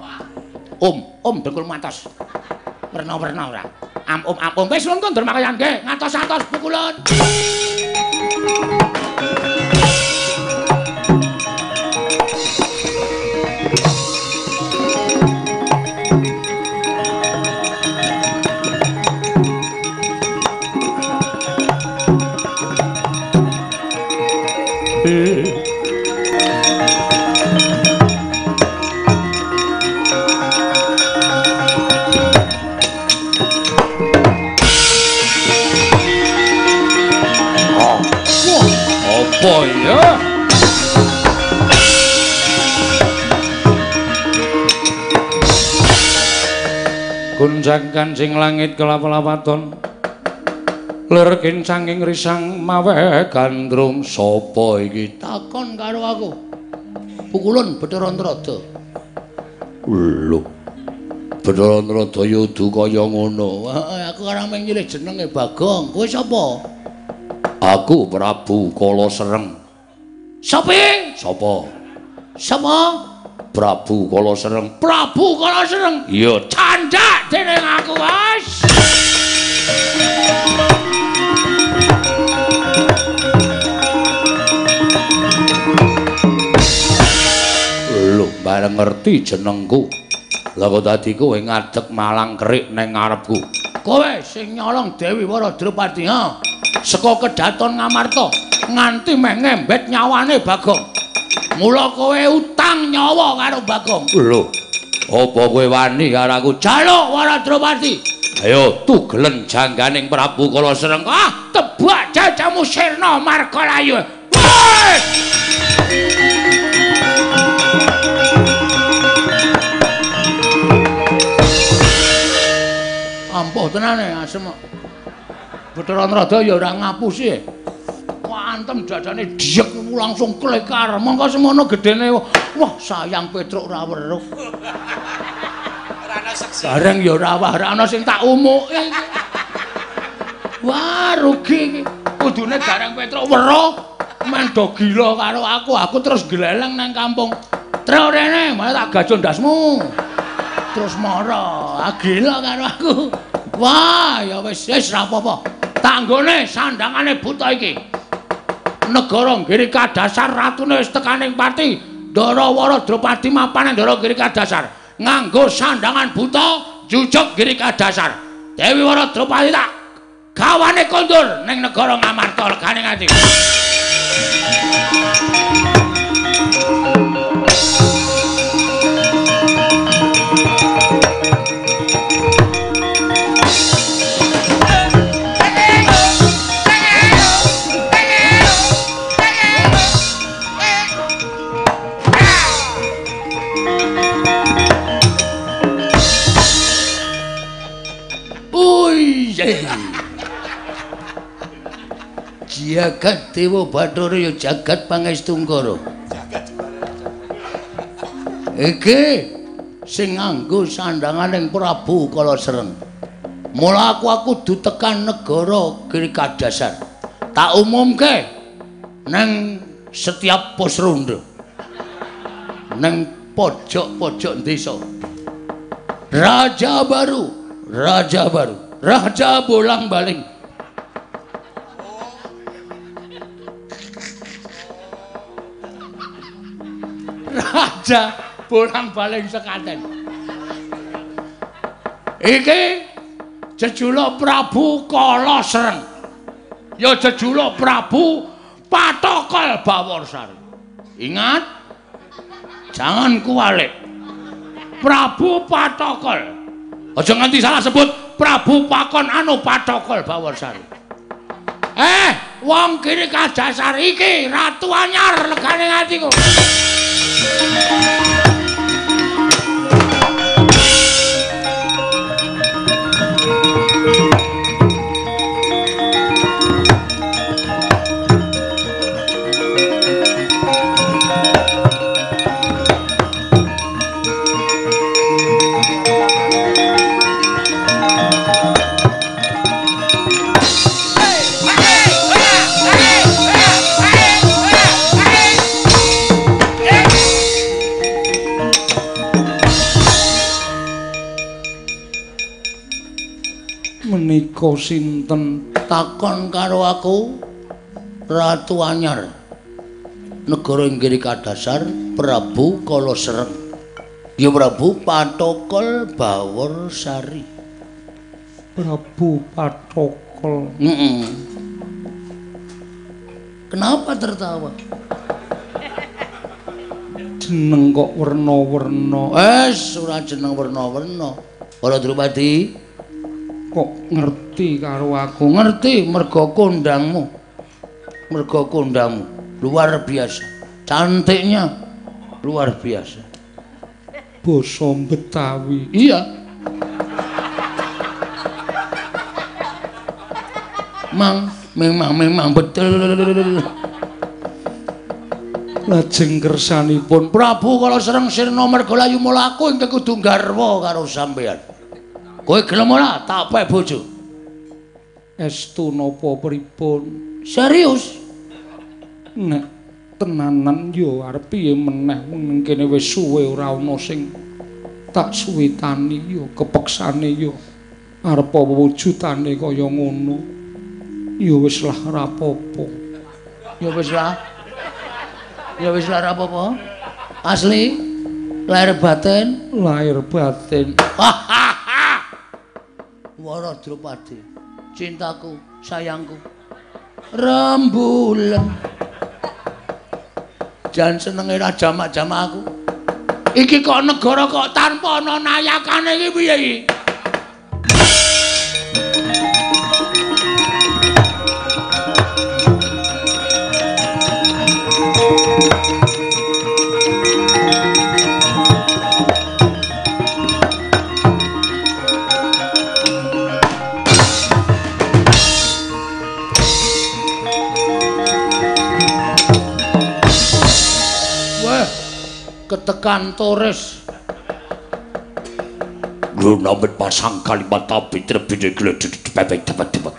Om, om dengkul matos. Werna-werna ora. Am om am om. Wis ulun kondur makayangan nggih. Ngatos-atos Pukulun. Apa ya? Gunjang kancing langit kelap-lapaton lir kincanging risang mawe gandrung. Sapa iki takon karo aku? Pukulun Bathara Antrada. Lho, Bathara Antrada ya udu kaya ngono. Aku ora mung nyilih jenenge Bagong. Kowe sapa? Aku Prabu Kala Sreng. Sapa? Sapa? Sapa? Prabu Kala Sreng. Prabu Kala Sreng. Iya, candhak dening aku, Mas. Lho, bareng ngerti jenengku. Lah kok dadi kowe ngadeg malang kerik neng ngarepku. Kowe sing nyolong Dewi Wara Drupadi, ha? Saka kedaton Ngamarta nganti meh ngembet nyawane Bagong. Mula kowe utang nyawa karo Bagong. Lho, apa kowe wani karo aku? Jaluk Wara Drupadi. Ayo tugelen jangganing Prabu Kala Sreng. Ah, tebak jajamu sirna margalayu. Woi! Ampuh tenane asem. Bathara Antrada ya ora ngapusi. Wah, antem dadane diek langsung klekar. Mongko semono gedene. Wah, sayang Petruk ora weruh. Ora ana seksi. Bareng ya ora wah, ora ana sing tak umuke. Wah, rugi iki. Kudune gareng Petruk weruh men do gila karo aku. Aku terus gleleng nang kampung. Truk rene, malah tak gajul ndasmu. Terus mara, gila karo aku. Wah, ya wis wis ra apa-apa. Tanggone sandangane buta iki. Negara Girika Dasar ratune wis tekaning pati. Ndara Wara Drupadi mapan Ndara Girika Dasar. Nganggo sandangan buta jujuk Girika Dasar. Dewi Wara Drupadi tak gawane kondur ning negara Ngamarta legane nganti. Jagat Dewa Bathara ya jagat Pangestungkara. Iki sing nganggo sandhanganing Prabu Kala Sreng. Mula aku kudu tekan negara Giri Kadasar. Tak umumke nang setiap pos ronda. Nang pojok-pojok desa. Raja baru, raja baru, raja bolang-baling. Raja bolang-baling sekaten. Iki jejuluk Prabu Kala Sreng. Ya jejuluk Prabu Patokol Baworsari. Ingat, jangan kuwalik. Prabu Patokol. Aja nganti salah sebut Prabu Pakon anu Patokol Baworsari. Wong Giri Kadasar iki ratu anyar legane atiku. Menika sinten takon karo aku Ratu Anyar negara Giri Kadasar Prabu Kala Sreng ya Prabu Patokol Baworsari. Prabu Patokol. Kenapa tertawa? Jeneng kok werna-werna. Ora jeneng werna-werna. Para Drupadi kok ngerti karo aku? Ngerti mergo kondangmu. Mergo kondangmu luar biasa. Cantiknya luar biasa. Basa Betawi. Iya. Mang memang betul. Lajeng kersanipun Prabu Kala Sreng sirna mergo layu mula aku ingkang kudu garwa karo sampeyan. Kowe gelem ora tak pek bojo? Estu napa pripun? Serius? Nek tenanan yo arep piye meneh wong kene wis suwe ora ana sing tak suwitani yo kepeksane yo arep apa wujudane kaya ngono. Ya wis lah ora apa-apa. Ya wis lah. Ya wis lah ora apa-apa. Asli lahir batin, lahir batin. Wara Drupadi, cintaku, sayangku, rembulan. Jan senenge ra jamak-jamak aku. Iki kok negara kok tanpa ana nayakane iki piye iki? Ketekan Torres. Lunamit pasang kalimat tabi terbini gledek bebek tebet-tebet.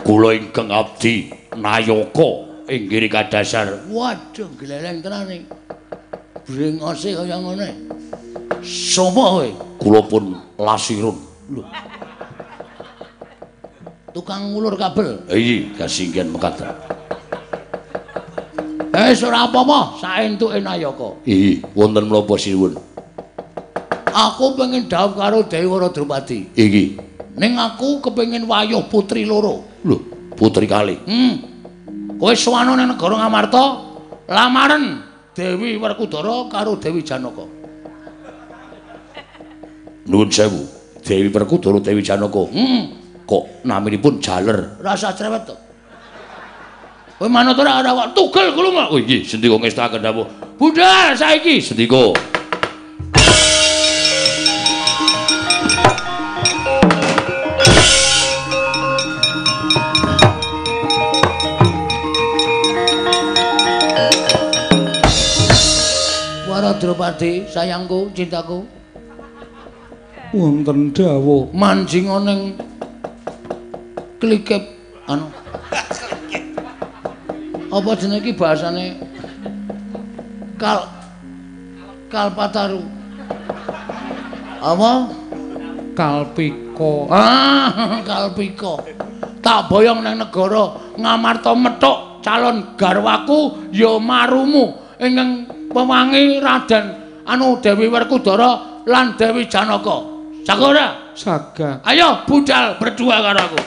Kula ingkang abdi nayaka ing Giri Kadasar. Waduh, gleleng tenan iki. Brengose kaya ngene. Sapa kowe? Kula pun Lasirun. Lho. Tukang ngulur kabel. Iya, kasinggihan mekaten. Ora apa-apa, saentuke nayaka. Iya, wonten menapa sinuwun? Aku pengen dhawuh karo Dewi Wara Drupadi. Iki. Ning aku kepengin wayuh putri loro. Lho, putri kalih. Kowe sowan nang negara Ngamarta, lamaren Dewi Werkudara karo Dewi Janaka. Nuwun sewu, Dewi Werkudara Dewi Janaka. Kok naminipun jaler? Rasa cerewet to. Kowe manut ora ora kok tugel kulunga. Oh inggih, sendika ngestakaken dawuh. Budal saiki sendika. Wara Drupadi, sayangku, cintaku. Wonten dawuh manjing ning klikip anu. Apa jenenge iki bahasane? Kalpataru. Apa? Kalpika. Ah, Kalpika. Tak boyong nang negara Ngamarta methuk calon garwaku ya marumu ingkang pewangi Raden anu Dewi Werkudara lan Dewi Janaka. Saga ora? Saga. Ayo budal berdua karo aku.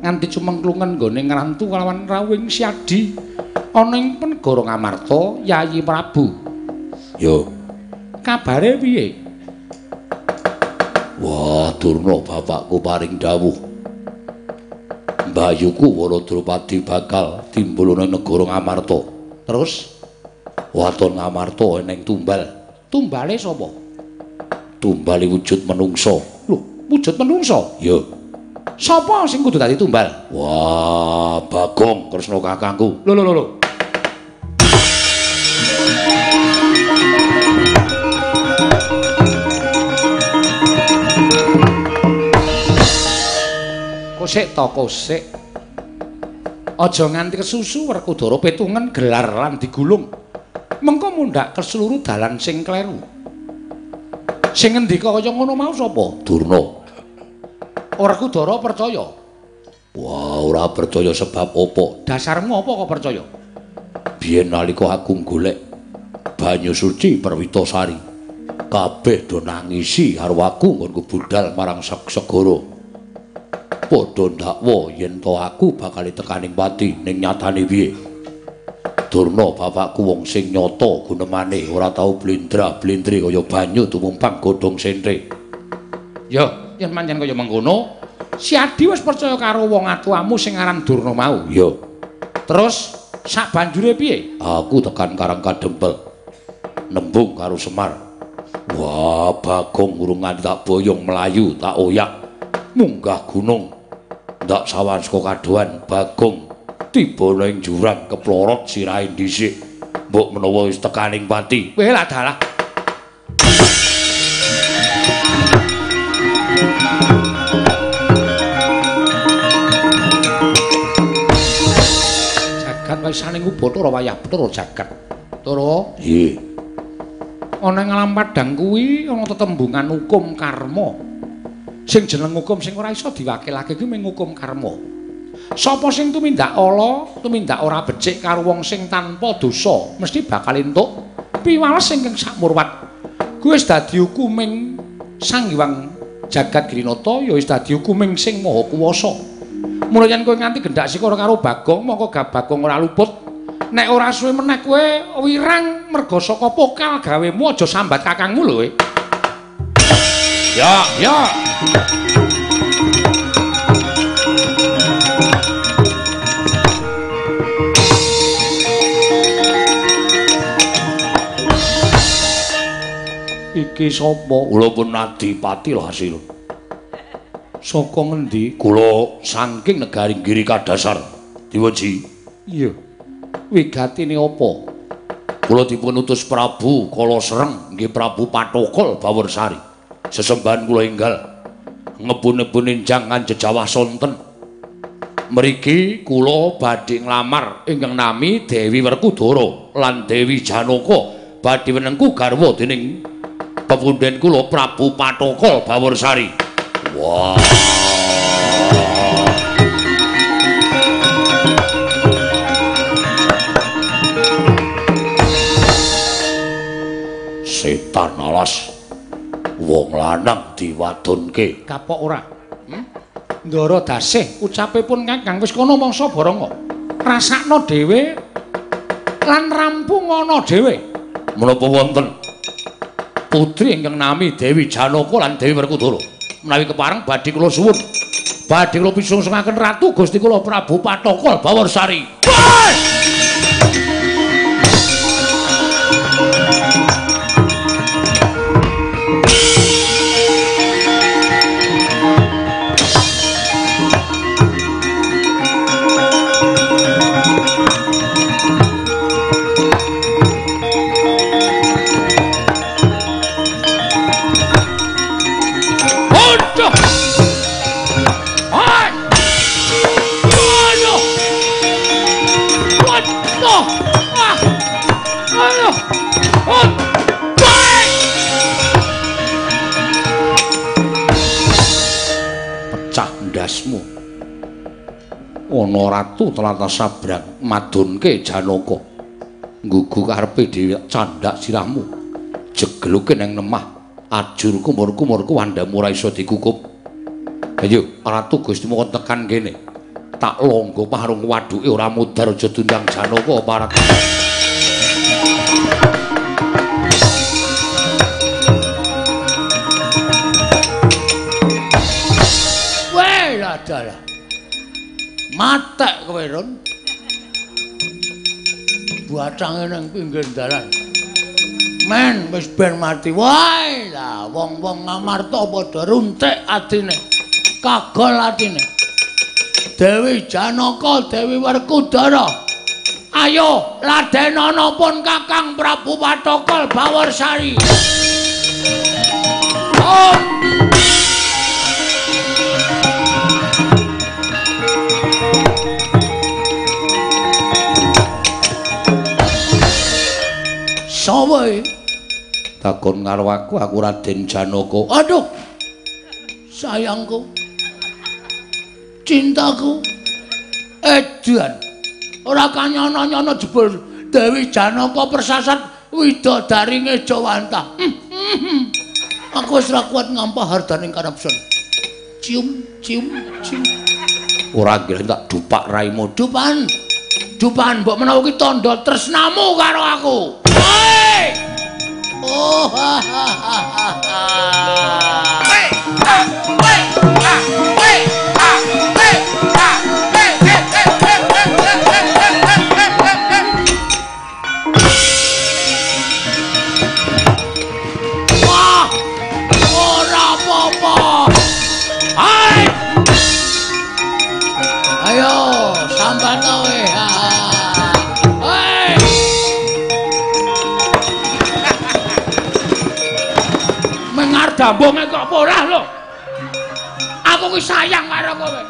Nganti cumengklungen nggone ngrantu kalawan rawuhing Siadi ana ing Negara Ngamarta Yayi Prabu. Yo. Kabare piye? Wah, Durna bapakku paring dawuh. Mbayuku Wara Drupadi bakal timbul ana negara Ngamarta. Terus waton Ngamarta eneng tumbal. Tumbale sapa? Tumbale wujud menungsa. Lho, wujud menungsa? Ya. Sapa sing kudu dadi tumbal? Wah, Bagong Kresna kakangku. Lho lho lho. Kosek to kosek. Aja nganti kesusu Werkudara petungen gelar lan digulung. Mengko mundhak keseluruh dalan sing kleru. Sing ngendika kaya ngono mau sapa? Durna. Werkudara percaya? Wah, ora percaya sebab apa? Dasarmu apa kok percaya? Biyen nalika aku golek banyu suci Perwitasari, kabeh do nangisi karo aku nggonku budal marang segara. Padha ndakwa yen to aku bakal tekaning pati, ning nyatane piye? Durna bapakku wong sing nyata gunemane ora tau blendra-blendre kaya banyu tumumpang godhong sentre. Ya, yen pancen kaya mengkono, Siadi wis percaya karo wong atuamu sing aran Durna mau. Ya. Terus sak banjure piye? Aku tekan Karang Kadempel. Nembung karo Semar. Wah, Bagong urung nganti tak boyong mlayu, tak oyak munggah gunung. Ndak sawan saka kadohan Bagong tiba ning jurang keplorot sirahe dhisik. Mbok menawa wis tekaning pati. Weh lah dalah. Jagat wis saning Ubathara wayah Bathara jagat. Tara. Nggih. Ana ing alam padhang kuwi ana tetembungan hukum karma. Sing jeneng hukum sing ora iso diwakilake kuwi mung hukum karma. Sapa sing tumindak ala, tumindak ora becik karo wong sing tanpa dosa, mesti bakal entuk piwales ingkang sakmurwat. Kuwi wis dadi hukuming Sang Hyang Jagat Girinata, ya wis dadi hukuming sing Maha Kuwasa. Mula yen kowe nganti gendak sikara karo Bagong, mongko Bagong ora luput. Nek ora suwe meneh kowe wirang merga saka pokal gawemu, aja sambat kakangmu lho kowe. Ya, ya. Iki sapa? Kula pun Adipati Hasil. Saka ngendi? Kula saking negari Giri Kadasar. Diweji. Iya. Wigatine apa? Kula dipun utus Prabu Kala Sreng, nggih Prabu Pathokol Bawersari. Sesembahan kula enggal ngebun-nebun enjang jejawah sonten. Mriki kula badhe nglamar ingkang nami Dewi Werkudara lan Dewi Janaka badhe wenengku garwa dening pepundhen kula Prabu Pathokol Bawersari. Wah. Setan alas. Wong lanang diwadonke. Kapok ora? Ndara Dasih ucape pun Kakang wis kono mangsa baranga. Rasakno dhewe lan rampungana dhewe. Menapa wonten putri ingkang nami Dewi Janaka lan Dewi Werkudara? Menawi kepareng badhe kula suwun. Badhe kula pisungsungaken Ratu Gusti kula Prabu Pathokol Bawarsari. Ndasmu. Ana ratu tlatah sabrang madunke Janaka. Nggugu karepe dhewe candhak sirahmu. Jegluke nang lemah ajur kumur-kumurku wandamu ora iso dikukup. Ayo Ratu Gustimu kon tekan kene. Tak longgo parung waduke ora mudhar aja diundang Janaka parek. Dalah. Matek kowe, Run. Bacange nang pinggir dalan. Men wis ben mati wae. Lah wong-wong Ngamarta padha runtik atine. Kagol atine. Dewi Janaka, Dewi Werkudara. Ayo ladenana pun Kakang Prabu Pathokol Bawarsari. Om. Sapa iki? Takon karo aku, aku Raden Janaka. Aduh. Sayangku. Cintaku. Edan. Ora kanyono-nyono jebul Dewi Janaka persasat widodari Ngejawantah. Aku wis ora kuat ngampah hardaning kanapsun. Cium, cium, cium. Ora ngira tak dupak raimu. Dupan. Dupan mbok menawa ki tandha tresnamu karo aku. Oh ha ha ha ha ha. Wei ah wei ah wei ah wei ah wei he he he he he he he he. Wah, ora apa-apa. Hai. Ayo sambat kowe. Dambonge kok apa ora lho. Aku ki sayang karo kowe.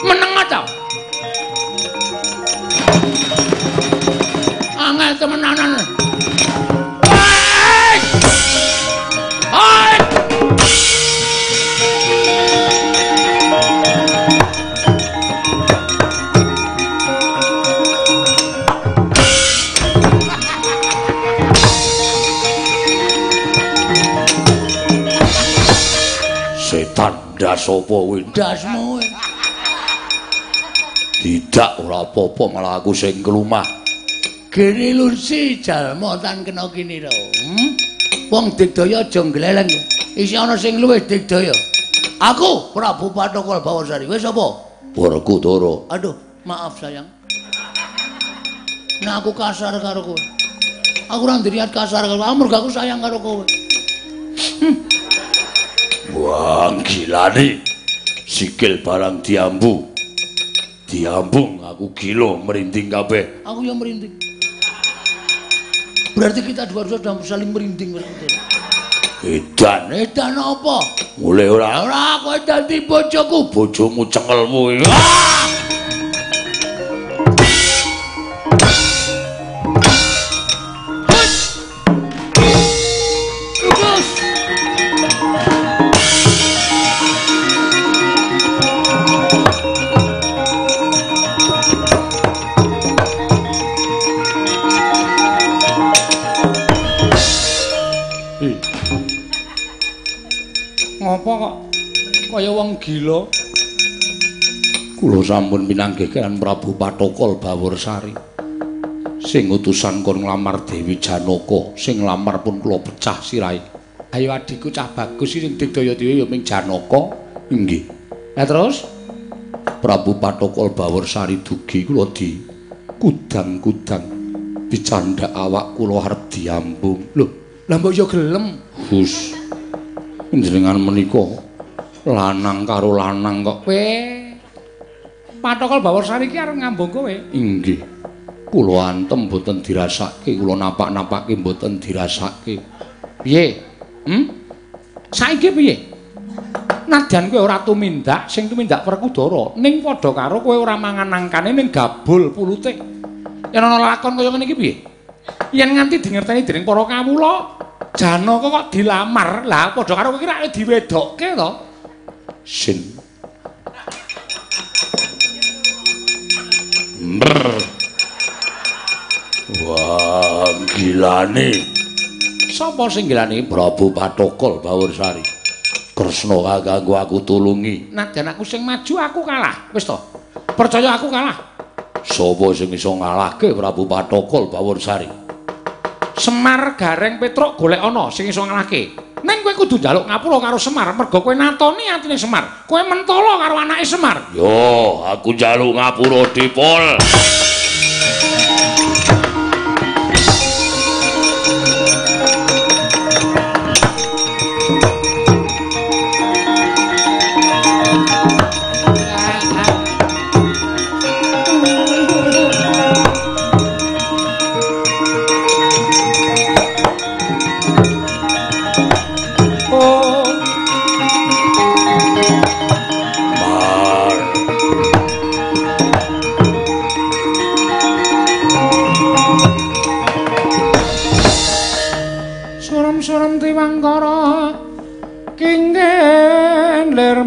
Meneng ta? Angel temenanan. Hei! Hei! Setan ndas apa kuwi? Ndasmu. Tidak ora apa-apa malah aku sing klumah. Gene lunsi jalma tan kena kinira. Wong digdaya aja gleleng. Isih ana sing luwih digdaya. Aku Prabu Pathokol Bawarsari. Wis apa? Werkudara. Aduh, maaf sayang. Nah aku kasar karo kowe. Aku ora ndiriat kasar karo kowe. Mergo aku sayang karo kowe. Wah, gilane. Sikil barang diambu. Diambung aku gila merinding kabeh. Aku yang merinding. Berarti kita dua sudah saling merinding. Edan. Edan apa? Mulih ora? Ora, kowe dadi bojoku. Bojomu cengelmu. Ah! kok kaya wong gila. Kula sampun pinanggih kaliyan Prabu Pathokol Baworsari. Sing utusan kon nglamar Dewi Janaka, sing nglamar pun kula pecah sirahe. Ayo adikku cah bagus sing digdaya dhewe ya ming Janaka. Inggih. Lah terus Prabu Pathokol Baworsari dugi kula di kudang-kudang dicandhak awak kula arep diambung. Lho, lah mbok ya gelem. Hus. Njenengan menika lanang karo lanang kok. Kowe Pathokol Baworsari iki arep ngambung kowe. Inggih. Kula antem mboten dirasake, kula napak-napake mboten dirasake. Piye? Saiki piye? Nadyan kowe ora tumindak, sing tumindak Werkudara, ning padha karo kowe ora mangan nangkane ning gabul pulute. Yen ana lakon kaya ngene iki piye? Yen nganti dingerteni dening para kawula, Janaka kok dilamar, lah padha karo kowe iki rak diwedokke to. Sin. Brr. Wah, gilane. Sapa sing gilane? Prabu Pathokol Baworsari. Kresna kanggo aku tulungi. Nadyan aku sing maju aku kalah. Wis to. Percaya aku kalah. Sapa sing iso ngalahke Prabu Pathokol Baworsari? Semar Gareng Petruk golek ana sing iso ngalahke. Ning kowe kudu njaluk ngapura karo Semar merga kowe natoni atine Semar. Kowe mentala karo anake Semar. Yo, aku njaluk ngapura Dipol.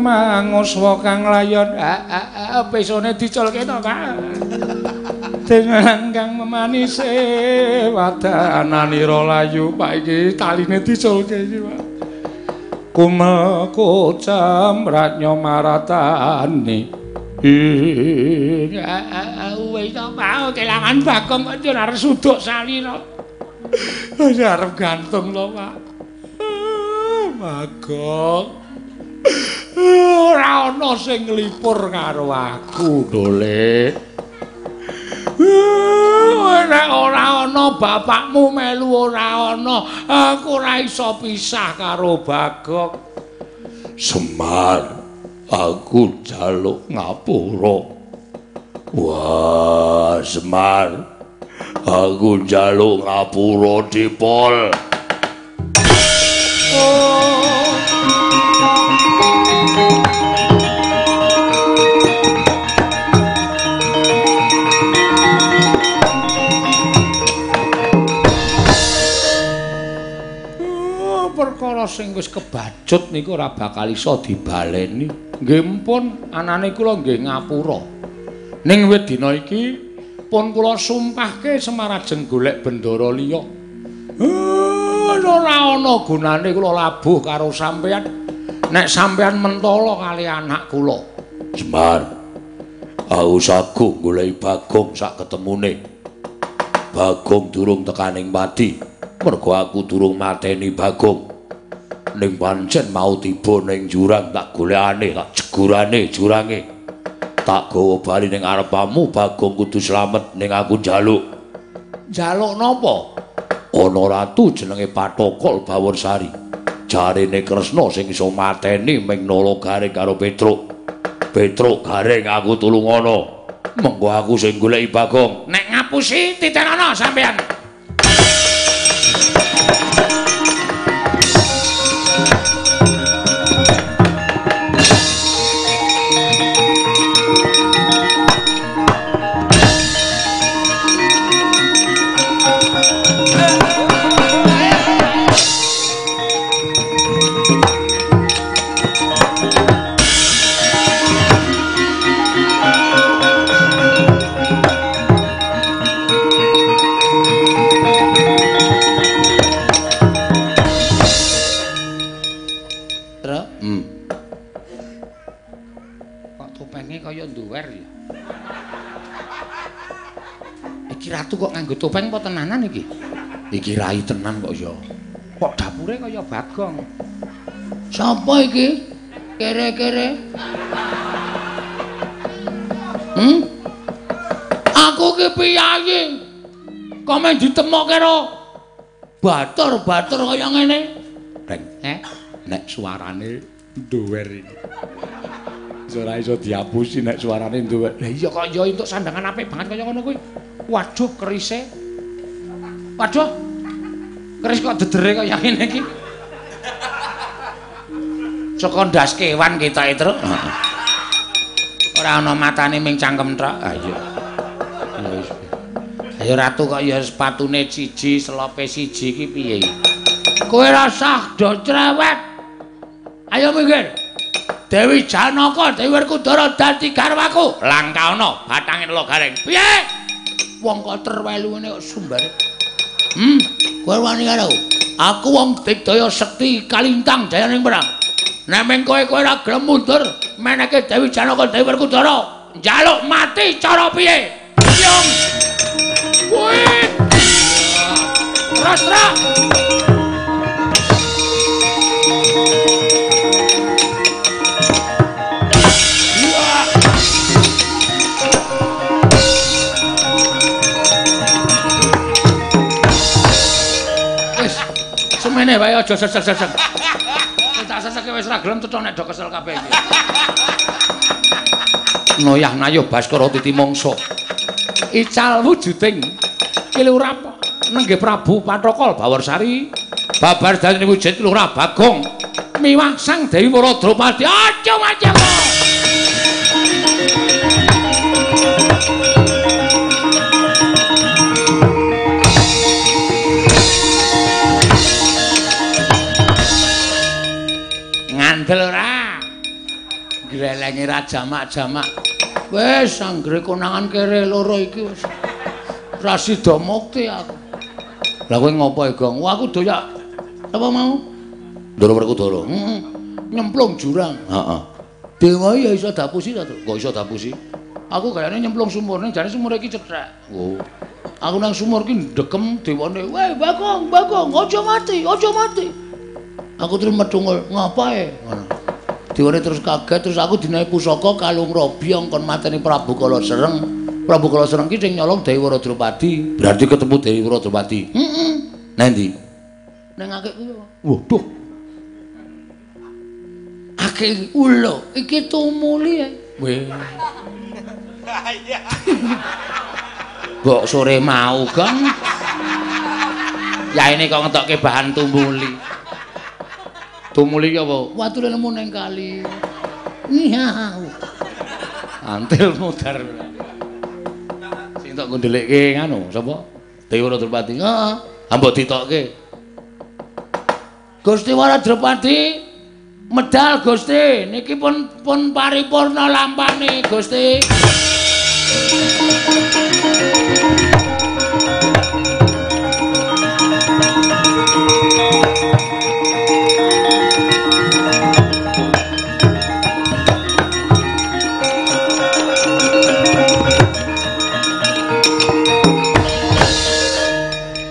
Manguswa kang layon pesone diculke to Pak. Dengan kang memanise wadananira layu Pak iki taline diculke iki Pak. Kumel kocam ratnya maratani. Wis to Pak kelangan Bagong kok ora arep suduk salira. Wis arep gantung to Pak. Bagong ora ana sing nglipur karo aku, Dolek. Nek ora ana bapakmu melu ora ana, aku ora iso pisah karo Bagong. Semar, aku njaluk ngapura. Wah, Semar, aku njaluk ngapura Dipol. Oh, perkara sing wis kebacut niku ora bakal iso dibaleni. Nggih mpun, anane kula nggih ngapura. Ning wit dina iki pun kula sumpahke Semar ajeng golek bendara liya. Ora ana gunane kula labuh karo sampeyan. Nek sampeyan mentala kali anak kula. Semar, aku saguh goleki Bagong sak ketemune. Bagong durung tekaning pati, mergo aku durung mateni Bagong. Ning pancen mau tiba ning jurang tak golekane, tak jegurane jurange. Tak gawa bali ning arepamu, Bagong kudu slamet ning aku njaluk. Njaluk napa? Ana ratu jenenge Pathokol Baworsari. Jarene Kresna sing iso mateni ming Nala Gareng karo Petruk. Petruk Gareng aku tulungono. Mengko aku sing goleki Bagong. Nek ngapusi titenono sampeyan. Ratu kok nganggo topeng apa tenanan iki? Iki rai tenan kok ya. Kok dapure kaya Bagong. Sapa iki? Kere-kere. Aku ki piyayi. Kok men ditemokke karo batur-batur kaya ngene? Reng, nek suarane nduwer iki. Ora iso diapusi nek suarane nduwer. Lah iya kok ya entuk sandangan apik banget kaya ngono kuwi. Waduh kerise. Waduh. Keris kok dedere kaya ngene iki. Saka ndas kewan ketoke, Truk. Ora ana matane ming cangkem tok. Ha iya. Ya wis. Ayo ratu kok ya sepatune siji, selope siji iki piye? Kowe rasah do cerewet. Ayo minggir. Dewi Janaka, Dewi Werkudara dadi garwaku. Langka ana bathange lo gareng. Piye? Wong kok terwelu ngene kok sumbare. Kowe wani karo aku. Aku wong digdaya sekti kalintang jayaning perang. Nek meng kowe ora gelem mundur, meneke Dewi Janaka, Dewi Werkudara njaluk mati cara piye? Yung. Kuwi. Terus, terus. Wis, semene wae aja sesek-sesek. Tak seseke wis ra gelem cetha nek do kesel kabeh iki. Noyah nayuh Baskara titi mangsa. Ical wujuding Kilurah nenggih Prabu Pathokol Bawarsari babar dadi wujud Lurah Bagong miwah Sang Dewi Wara Drupadi. Aja macam. Ngandel ora? Glelenge ra jamak-jamak. Wis anggere konangan kere loro iki wis ra sida mukti aku. Lah kowe ngopo, Gong? Wah, aku doyak apa mau? Ndara Werkudara. Heeh. Nyemplung jurang. Heeh. Dewa ya iso dapusi ta, Truk? Kok iso dapusi? Aku kayane nyemplung sumur ning jane sumur iki cethek. Oh. Aku nang sumur ki ndekem dewane. "Weh, Bagong, Bagong, aja mati, aja mati." Aku terus medungul, "Ngapae?" Ngono. Dewane terus kaget, terus aku dinehi pusaka kalung robyong kon mateni Prabu Kala Sereng. Prabu Kala Sereng ki sing nyolong Dewi Wara Drupadi. Berarti ketemu Dewi Wara Drupadi. Heeh. Nang ndi? Nang akik kuwi. Waduh. Akik ulo, iki tumuli e. Weh. Mbok sore mau, Gong. Ya ini kok ngetokke bahan tumuli. Tumuli ki apa? Watune nemu ning kali. Iya. Antil mudar. Sing tok ngundelikke nganu sapa? Dewi Wara Drupadi. Heeh. Ha mbok ditokke. Gusti Wara Drupadi medal Gusti, niki pun paripurna lampane Gusti.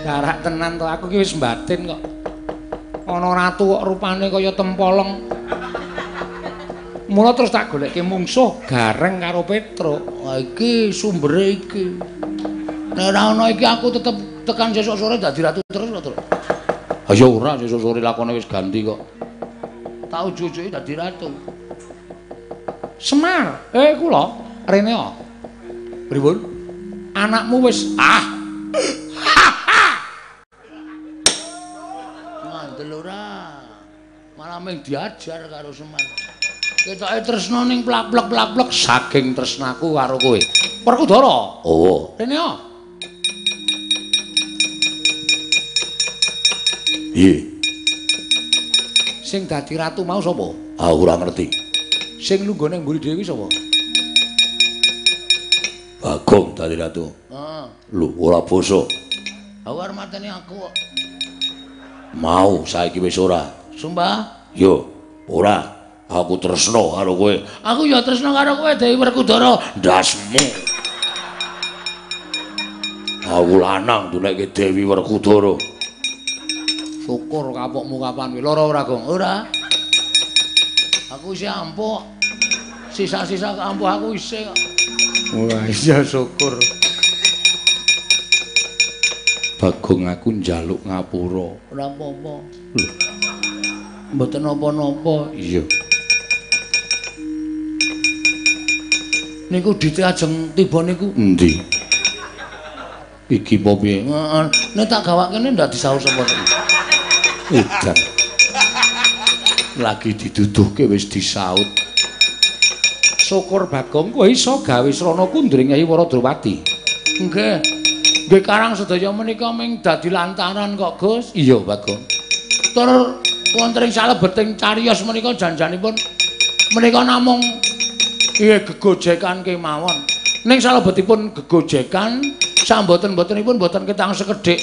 Jarak tenan to aku ki wis mbatin kok. Ana ratu kok rupane kaya tempolong. Mula terus tak golekke mungsuh Gareng karo Petruk. Wah iki sumbere iki. Nek ora ana iki aku tetep tekan sesuk sore dadi ratu terus lho, Truk. Ha ya ora sesuk sore lakone wis ganti kok. Tak ujuk-ujuke dadi ratu. Semar, kula rene kok. Pripun? Anakmu wis ah. Ngandel ora. Malah mung diajar karo Semar. Ketoke tresna ning plak-plek-plak-plek saking tresnaku karo kowe. Werkudara. Oh. Rene kok. Piye? Sing dadi ratu mau sapa? Aku ora ngerti. Sing lungguh ning mburi dhewe sapa? Bagong dadi ratu. Heeh. Lho, ora basa. Aku arep mateni aku kok. Mau saiki wis ora. Sumpah? Yo, ora. Aku tresna karo kowe. Aku ya tresna karo kowe Dewi Werkudara. Ndasmu. Aku lanang dunekke Dewi Werkudara. Syukur kapokmu kapan kuwi? Lara ora, Gong? Ora. Aku isih ampuh. Sisa-sisa ampuh aku isih kok. Wah, iya syukur. Bagong aku njaluk ngapura. Ora apa-apa. Lho. Mboten napa-napa. Iya. Niku dite ajeng tiba niku. Endi? Iki apa piye? Heeh. Nek tak gawakene ndak disaur sapa iki. Edan. Lagi diduduhke wis disaut. Syukur Bagong kowe iso gawe srana kundring Kyai Waradrawati. Nggih. Nggih karang sedaya menika ming dadi lantaran kok, Gus. Iya, Bagong. Tur wonten ing salebeting cariyos menika janjanipun menika namung nggih gegojekan kemawon. Ning salebetipun gegojekan samboten-botenipun boten ketang sekedhik.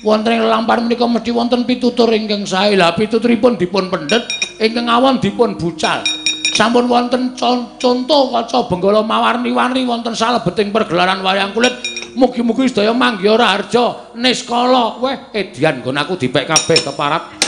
Wonten ing lelampahan menika mesti wonten pitutur ingkang sae. Lah pituturipun dipun pendhet, ingkang awon dipun bucal. Sampun wonten conto kaca benggala mawarni-warni wonten salebeting pergelaran wayang kulit. Mugi-mugi sedaya manggiha raharja niskala. Weh, edian nggon aku dipek kabeh keparat.